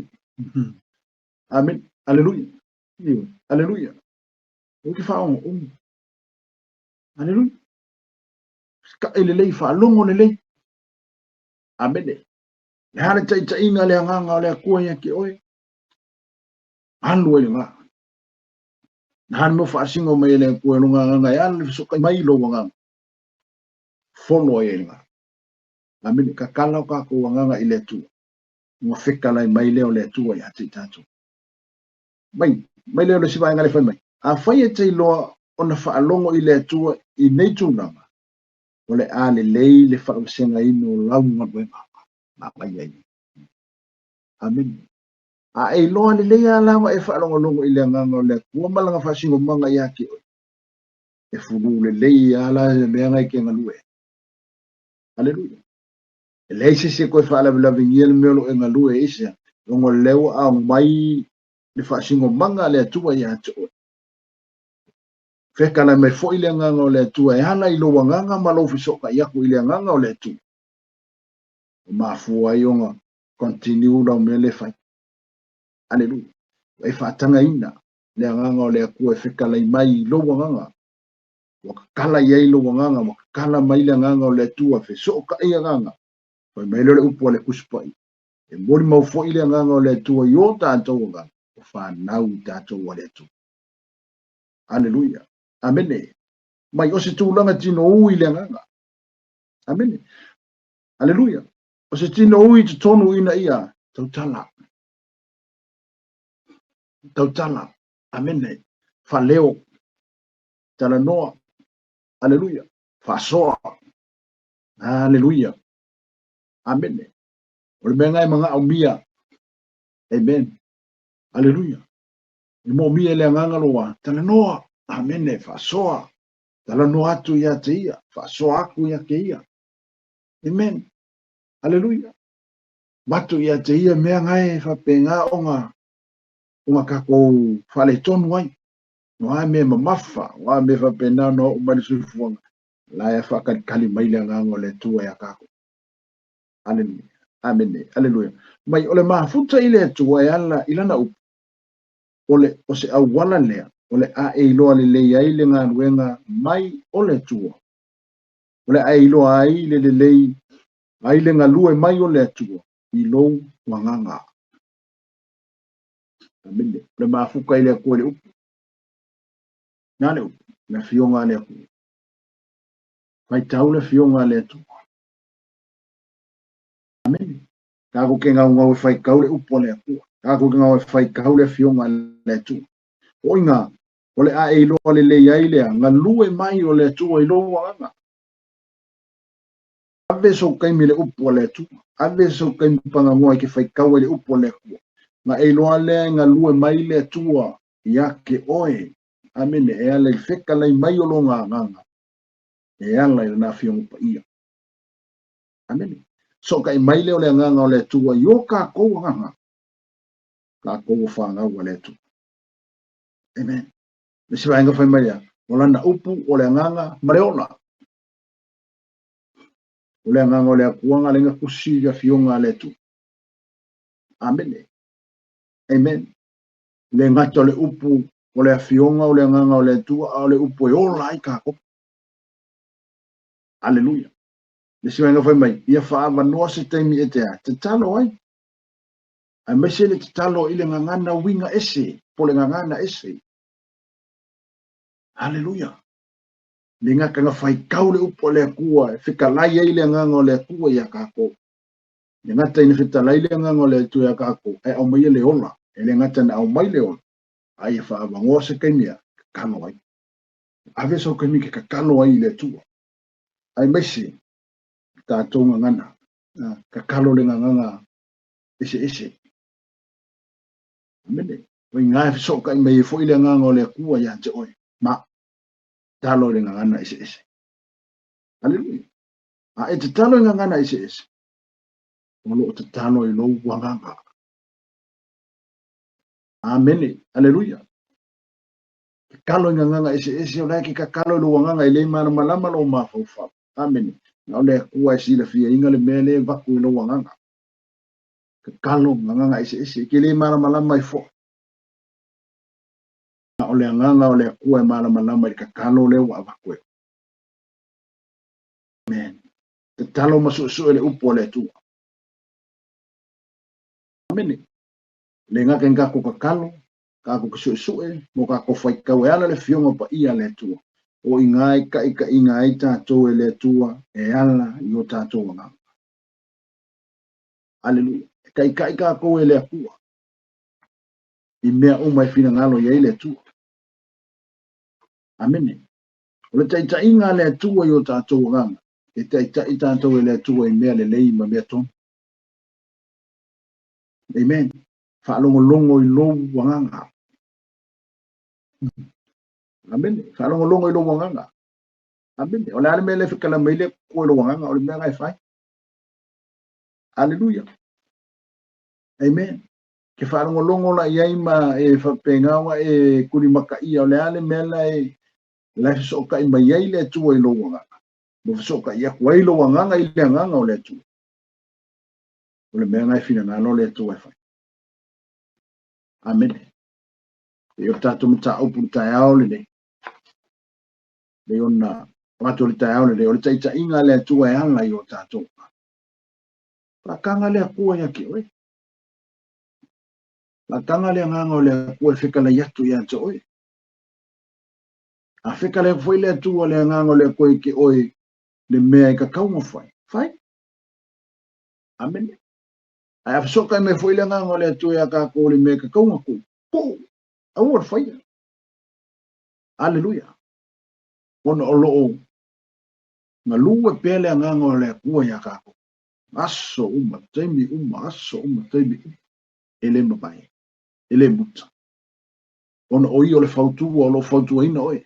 Speaker 1: Amene. Aleluia. Aleluia. Aua e te faaogo'ogo. Aleluia. Feska'i lelei, faalogo lelei. Amene. Le a le taitaiga le agaga o le Atua ia te oe? Alu ai lena. Na le mea faasino mai e le Atua i lona agaga e ala le fesokai mai i lou agaga. Folo ai ai lena. Amene. Tatala o tatou agaga i le Atua. Ua fetalai mai lea o le Atua ia te i tatou. Mai, mai lea o le isi vaega le fai mai. Afai e te iloa ona faalogo i le Atua i nei tulaga, o le a lelei le faavasegaina o lau galuega. Manaia ia. Amene. A e iloa lelei lava la ona e faalogologo i le agaga o le Atua ma lana faasinomaga ia te oe, e fulu lelei lava la le mea na e te galue ai. Aleluia. E leai se isi e toe faalavelavegia le mea o lo o e galue ai se, ona o lea ua aumai le faasinomaga a le Atua ia te oe. Fetalai mai foi le agaga o le Atua e ala i lou agaga ma lou fesootai atu i le agaga o le Atua. Ua mafua ai ona continue lau mea lea e fai. Aleluia. Ua e faatagaina le agaga o le Atua e fetalai mai i lou agaga. Ua tatala i ai lou agaga, ua tatala mai le agaga o le Atua, fesootai agaga. Fai mai lea o le upu a le Tusi Paia. E molimau foi le agaga o le Atua i o tatou agaga, ua fanau i tatou a le Atua. Aleluia. Amene. Mai o se tulaga tinoui le agaga. Amene. Aleluia. O se tinoui totonu ina ia tautala. Tautala. Amene. Faaleo. Talanoa. Aleluia. Faasoa. Aleluia. Amene. O le mea lena e manaomia. Amen. Aleluia. E moomia e le agaga loa, talanoa. Amene. Faasoa. Talanoa atu ia te ia. Faasoa atu ia te ia. Amen. Aleluia. Matu ia te ia mea ngae faapena ona ona tatou faaletonu ai. O a mea mamafa, o a mea faapena ona oo mai le soifuaga, la e faakalikali mai le agaga o le Atua ia tatou. Aleluia. Amene. Aleluia. Mai o le mafuta i le Atua e ala i lana upu, o le o se auala lea, o le a e iloa lelei ai le galuega mai o le Atua. O le a e iloa ai le lelei ai le galue mai o le Atua i lou agaga. Amene. O le mafuta i le Atua i le upu. Na le upu, le afioga a le Atua. Faitau le afioga a le Atua. Amene. Tatou te gaugau e faitau le upu a le Atua. Tatou te gaugau e faitau le afioga a le Atua. O iga, o le a e iloa lelei ai lea, galue mai o le Atua i lou agaga. Ave sou taimi i le upu a le Atua. Ave sou taimi pagagoa i ke faitau ai le upu a le Atua. Na e iloa lea e galue mai le Atua ia te oe. Amene. E ala i le fetalai mai o lona agaga. E ala i lana afioga paia. Amene. Sootaʻi mai lea o le agaga o le Atua i o tatou agaga, tatou o fanau a le Atua. Amen. Le isi vaega fai mai lea, o lana upu o le agaga ma le ola. O le agaga o le Atua na lenga tusi i le afioga a le Atua. Amene. Amen. Le gata o le upu o le afioga o le agaga o le Atua, a o le upu e ola ai tatou. Aleluia. Le isi vaega fai mai, ia faaavanoa se taimi e te a, tatalo ai. Aemaise le tatalo i le gagana uiga ese, po le gagana ese. Aleluia. Le gata na faitau le upu a le Atua e fetalai ai le agaga o le Atua ia tatou. Le gata ina fetalai le agaga o le Atua ia tatou, ae aumaia le ola. E le gata na aumai le ola, a ia faaavanoa se taimi a tatalo ai. Ave sou taimi ke tatalo ai i le Atua. Aemaise tatou gagana, tatalo le gagana eseese. Amene. O iga e fesootaʻi mai ai foi le agaga o le Atua ia te oe, ma tatalo i le gagana eseese. Aleluia. A e tatalo i gagana eseese, o loo tatalo i lou agaga. Amene. Aleluia. Tatalo i gagana eseese, o la e ke tatalo i lou agaga e le malamalama lou mafaufau. Amene. Na o le Atua e silafiaina le mea lea e vaku i lou agaga. Tatalo gagana eseese, e ke le malamalama ai foi. o le agaga o le Atua e malamalama i le tatalo lea ua avatu e. Amen. Tatalo ma suesue le upu a le Atua. Amene. Le gata i tatou tatalo, tatou te suesue, mo tatou faitau e ala le fioga paia a le Atua. O i ina e taitaiina ai tatou e le Atua e ala i o tatou agaga. Aleluia. E taitai tatou e le Atua i mea uma e finagalo i ai le Atua. Amene. O le taitaiga a le Atua i o tatou agaga, e taitai tatou e le Atua i mea lelei ma mea tonu. Amen. Faalogologo i lou agaga. Amene. Faalogologo i lou agaga. Amene. O le a le mea le fekala mai le Atua i lou agaga, o le mea lena e fai. Aleluia. Amen. Ke faalogologo la i ai ma e faapena ona e tulimataia, o le a le mea la e la e fesootai mai ai le Atua i lou agaga, ma fesootai atu ai lou agaga i le agaga o le Atua. O le mea lena e finagalo le Atua e fai. Amene. E o tatou mataupu i le taeao lenei, le ona avatu o le taeao lenei, o le taitaiga a le Atua e ala i o tatou. Faataga le Atua ia te oe. Faataga le agaga o le Atua e fetalai atu ia te oe. A fetalai atu foi le Atua le agaga o le Atua i te oe le mea e tatau ona fai, fai. Amene. Ae a fesootai mai foi le agaga o le Atua ia tatou le mea e tatau ona tuu, tuu, aua le faia. Aleluia. Ona o loo galue pea le agaga o le Atua ia tatou. Aso uma, taimi uma, aso uma, taimi uma. E le mavae, e le muta. Ona o ia o le fautua o loo fautuaina oe.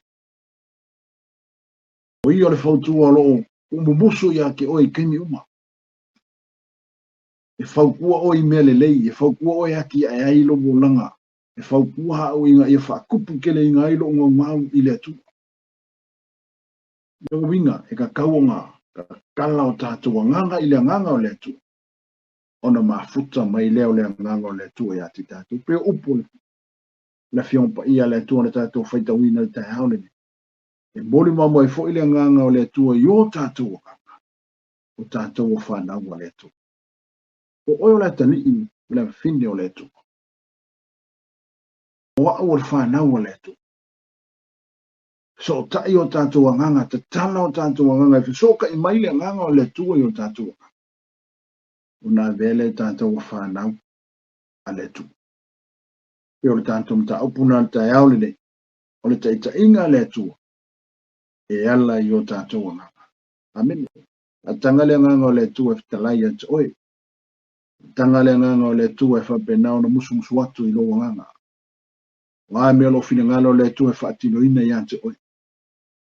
Speaker 1: O ia o le fautua o loo tuumumusu ia te oe i taimi uma. E fautua oe i mea lelei, e fautua oe e atiae ai lou olaga, e fautua au ina ia faatuputeleina ai lou gaugau i le Atua. Lona uiga, e tatau ona tatala o tatou agaga i le agaga o le Atua, ona mafuta mai lea o le agaga o le Atua ia te tatou. Pei o upu o le Afioga Paia a le Atua na tatou faitauina i le taeao lenei. E molimau mai foi le agaga o le Atua i o tatou agaga, o tatou o fanau a le Atua. O oe o le atalii o le afafine o le Atua. O au o le fanau a le Atua. Fesootai o tatou agaga, tatala o tatou agaga, e fesootai mai le agaga o le Atua i o tatou agaga. Ona avea lea tatou o fanau a le Atua. E o le tatou mataupu na le taeao lenei, o le taitaiga a le Atua e ala i o tatou agaga. Amene. Faataga le agaga o le Atua e fetalai ia te oe. Faataga le agaga o le Atua e faapena ona musumusu atu i lou agaga. O a mea o lou finagalo o le Atua e faatinoina ia te oe.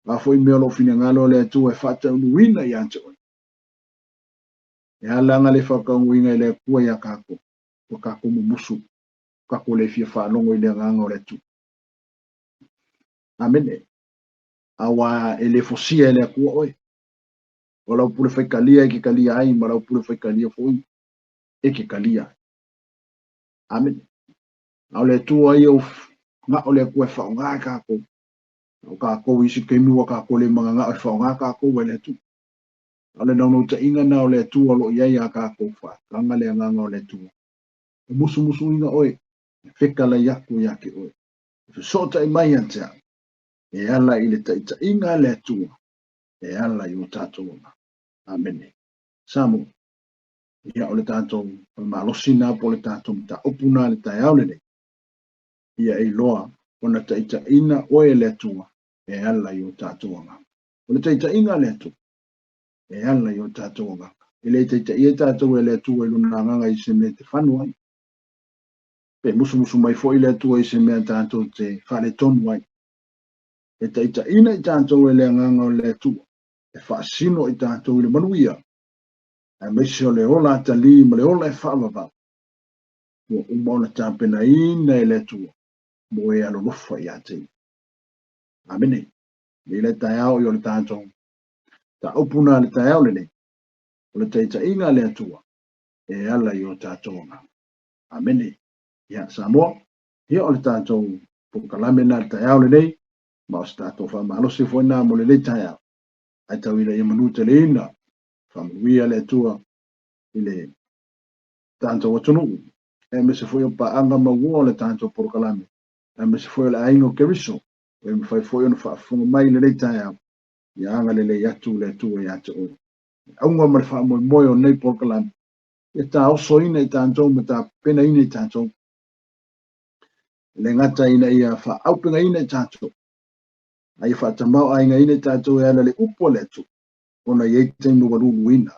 Speaker 1: O a foi mea o lou finagalo o le Atua e faataunuuina ia te oe. E ala ana le faataunuuina e le Atua ia tatou, ua tatou mumusu, tatou le fia faalogo i le agaga o le Atua. Amene. Aua e le fosia e le Atua oe. O lau pule faitalia e te talia ai, ma lau pule faitalia foi e te talia ai. Amene. A o le Atua ia o gao le Atua e faaaoga e tatou. O tatou i isi taimi ua tatou le mananao e faaaoga tatou e le Atua. A o le naunautaiga na o le Atua o lo o i ai ia tatou, faataga le agaga o le Atua. E musumusuina oe, e fetalai atu ia te oe. E fesootai mai ia te au, e ala i le taitaiga a le Atua, e ala i o tatou agaga. Amene. Samoa. Ia, o le tatou malosi na po o le tatou mataupu na le taeao lenei. Ia e iloa ona taitaiina oe e le Atua e ala i o tatou agaga. O le taitaiga a le Atua e ala i o tatou agaga. E le taitaia tatou e le Atua i lona agaga i se mea e te fanu ai. Pe musumusu mai foi le Atua i se mea tatou te faaletonu ai. E taitaiina i tatou e le agaga o le Atua, e faasino i tatou i le manuia, aemaise o le ola atalii ma le ola e faavavau, ua uma ona tapenaina e le Atua mo e alolofa ia te ia. Amene. Nei le taeao i o le tatou mataupu na le taeao lenei, o le taitaiga a le Atua e ala i o tatou agaga. Amene. Ia, Samoa, ia o le tatou Polokalame na le taeao lenei, ma o se tatou faamalosi foi na mo lenei taeao. Ae tau ina ia manuteleina, faamanuia le Atua i le tatou atunuu, aemaise foi o paaga maua o le tatou polokalame, aemaise foi o le aiga o Keriso, e mafai foi ona faafofoga mai i lenei taeao, ia agalelei atu le Atua ia te oe. Auga ma le faamoemoe o nei polokalame, ia taosoina i tatou ma tapenaina i tatou, e le gata ina ia faaaupegaina i tatou, a ia faatamaoaigaina i tatou e ala i le upu a le Atua, ona e i ai taimi ua luluina.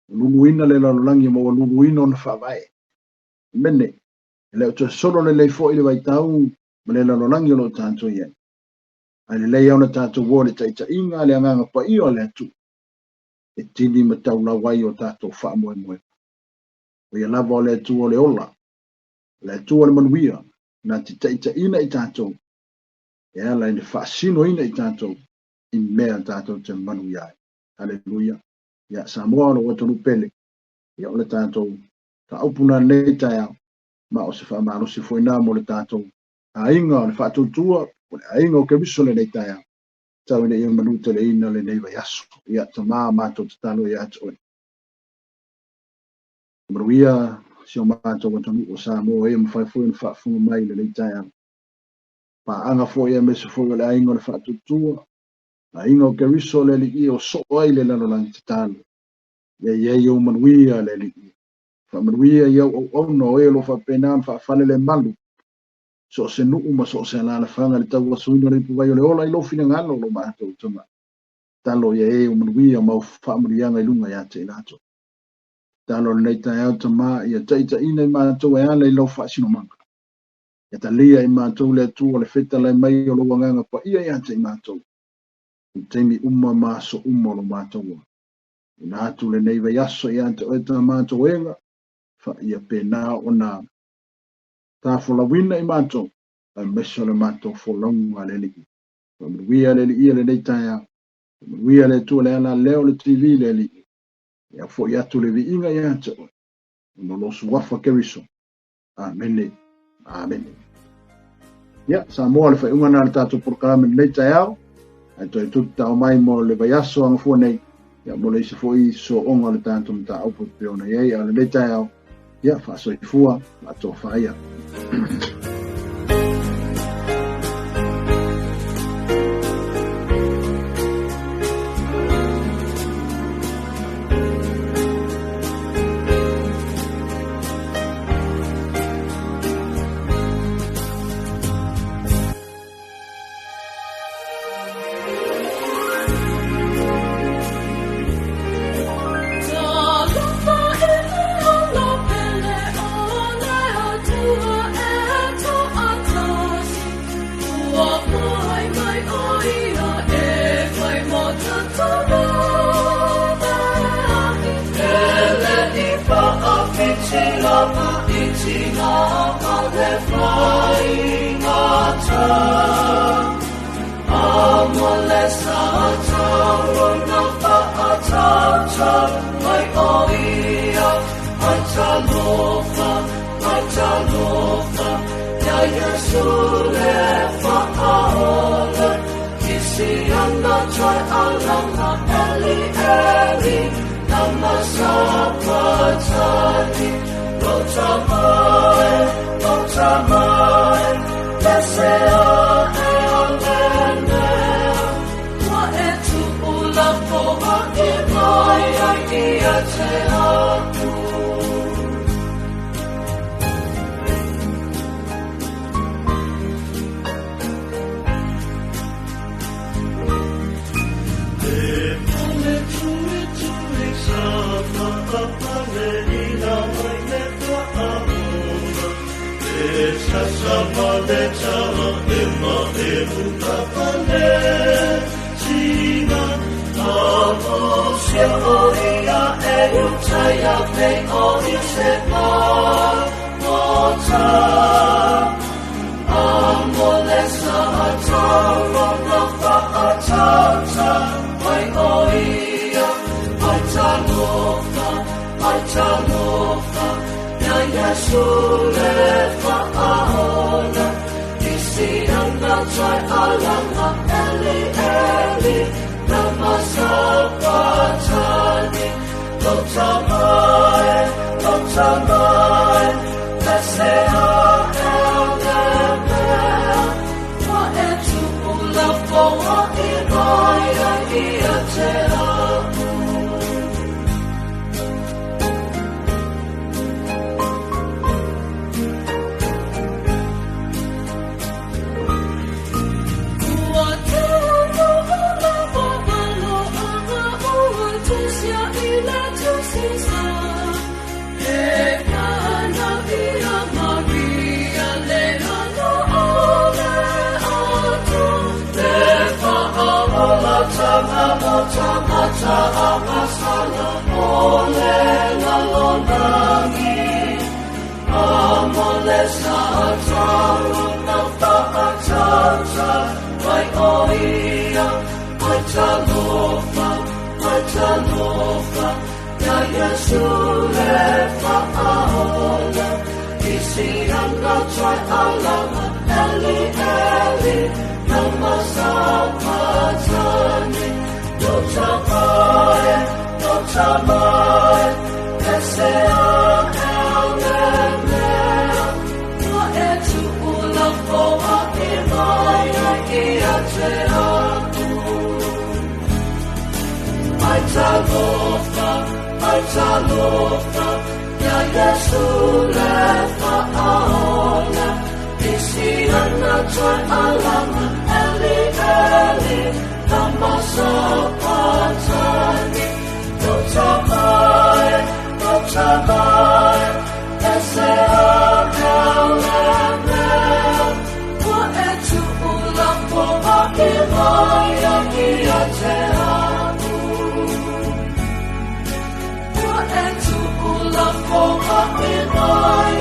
Speaker 1: Ua luluina le lalolagi ma ua luluina ona faavae. Amene. E le o toe solo lelei foi le vaitau ma le lalolagi o lo o tatou i ai. Ae lelei ona tatou o i le taitaiga a le Agaga Paia o le Atua, e tini ma taulau ai o tatou faamoemoega. O ia lava o le Atua o le ola, o le Atua o le manuia, na te taitaiina i tatou, e ala i le faasinoina i tatou i mea tatou te manuia ai. Haleluia. Ia Samoa o lou atunuu pele, ia o le tatou mataupu na lenei taeao, ma o se faamalosi foi na mo le tatou aiga o le faatuatua, o le aiga o Keriso lenei taeao, tau ina ia manuteleina lenei vaiaso. Ia Tama, matou tatalo ia te oe. Manuia si o matou atunuu o Samoa e mafai foi ona faafofoga mai i lenei taeao. Paaga foi aemaise foi o le aiga o le faatuatua, aiga o Keriso le Alii o soo ai le lalolagi tatalo. Ia i ai ou manuia le Alii. Faamanuia i au auauna o e o lo o faapena ona faafale le malu. So o se nuu ma so o se alaalafaga le tauasuina o le ipuvai o le ola i lou finagalo o lo matou Tama. Tatalo ia e o manuia ma au faamanuiaga i luga ia te i latou. Tatalo lenei taeao Tama ia taitaiina i matou e ala i lau faasinomaga. Ia talia i matou le Atua le fetalai mai o lou Agaga Paia ia te i matou. I taimi uma ma aso uma o lo matou ola. Ina atu lenei vaiaso ia te oe ta matou ega, fa ia pena ona tafolauina i matou, aemaise o le matou folauga le Alii. Faamanuia le Alii lenei taeao. Faamanuia le Atua le ala lea o le TV le Alii. Ia foi atu le viiga ia te oe. Ona o lou suafa Keriso. Amene. Amene. Ia, Samoa le faaiuga na le tatou polokalame lenei taeao. Ae toe tutao mai mo le vaiaso agafua nei. Ia, mo le isi foi sooga o le tatou mataupu e pei ona i ai. A o lenei taeao, ia, faasoifua, faatofa ia.
Speaker 2: Alanga Eli Eli lama sabachthani. Lota mai, lota mai, lese a ele mea. Ua e tu'u lafoa'i mai ai ia te a'u. Ua tea loa lava malo'aga ua tusia i le Tusisa. He kana ia Maria le ana o le Atua, le fa'aolataga mo tagata agasala o le lalolagi. A mo le sa'atau na fa'atata mai o ia, ai talofa, ai talofa, ia Iesu le fa'aola. I si'aga toe alaga Eli Eli lama sabachthani. Lota mai, lota mai, ese a ele mea. Ua e tu'u lafoa'i mai ai ia te a'u. Ai talofa, ai talofa, ia Iesu le fa'aola. I si'aga toe alaga Eli Eli lama sabachthani. Lota mai, lota mai, ese a ele mea. Ua e tu'u lafoa'i mai ai ia te a'u. Ua e tu'u lafoa'i mai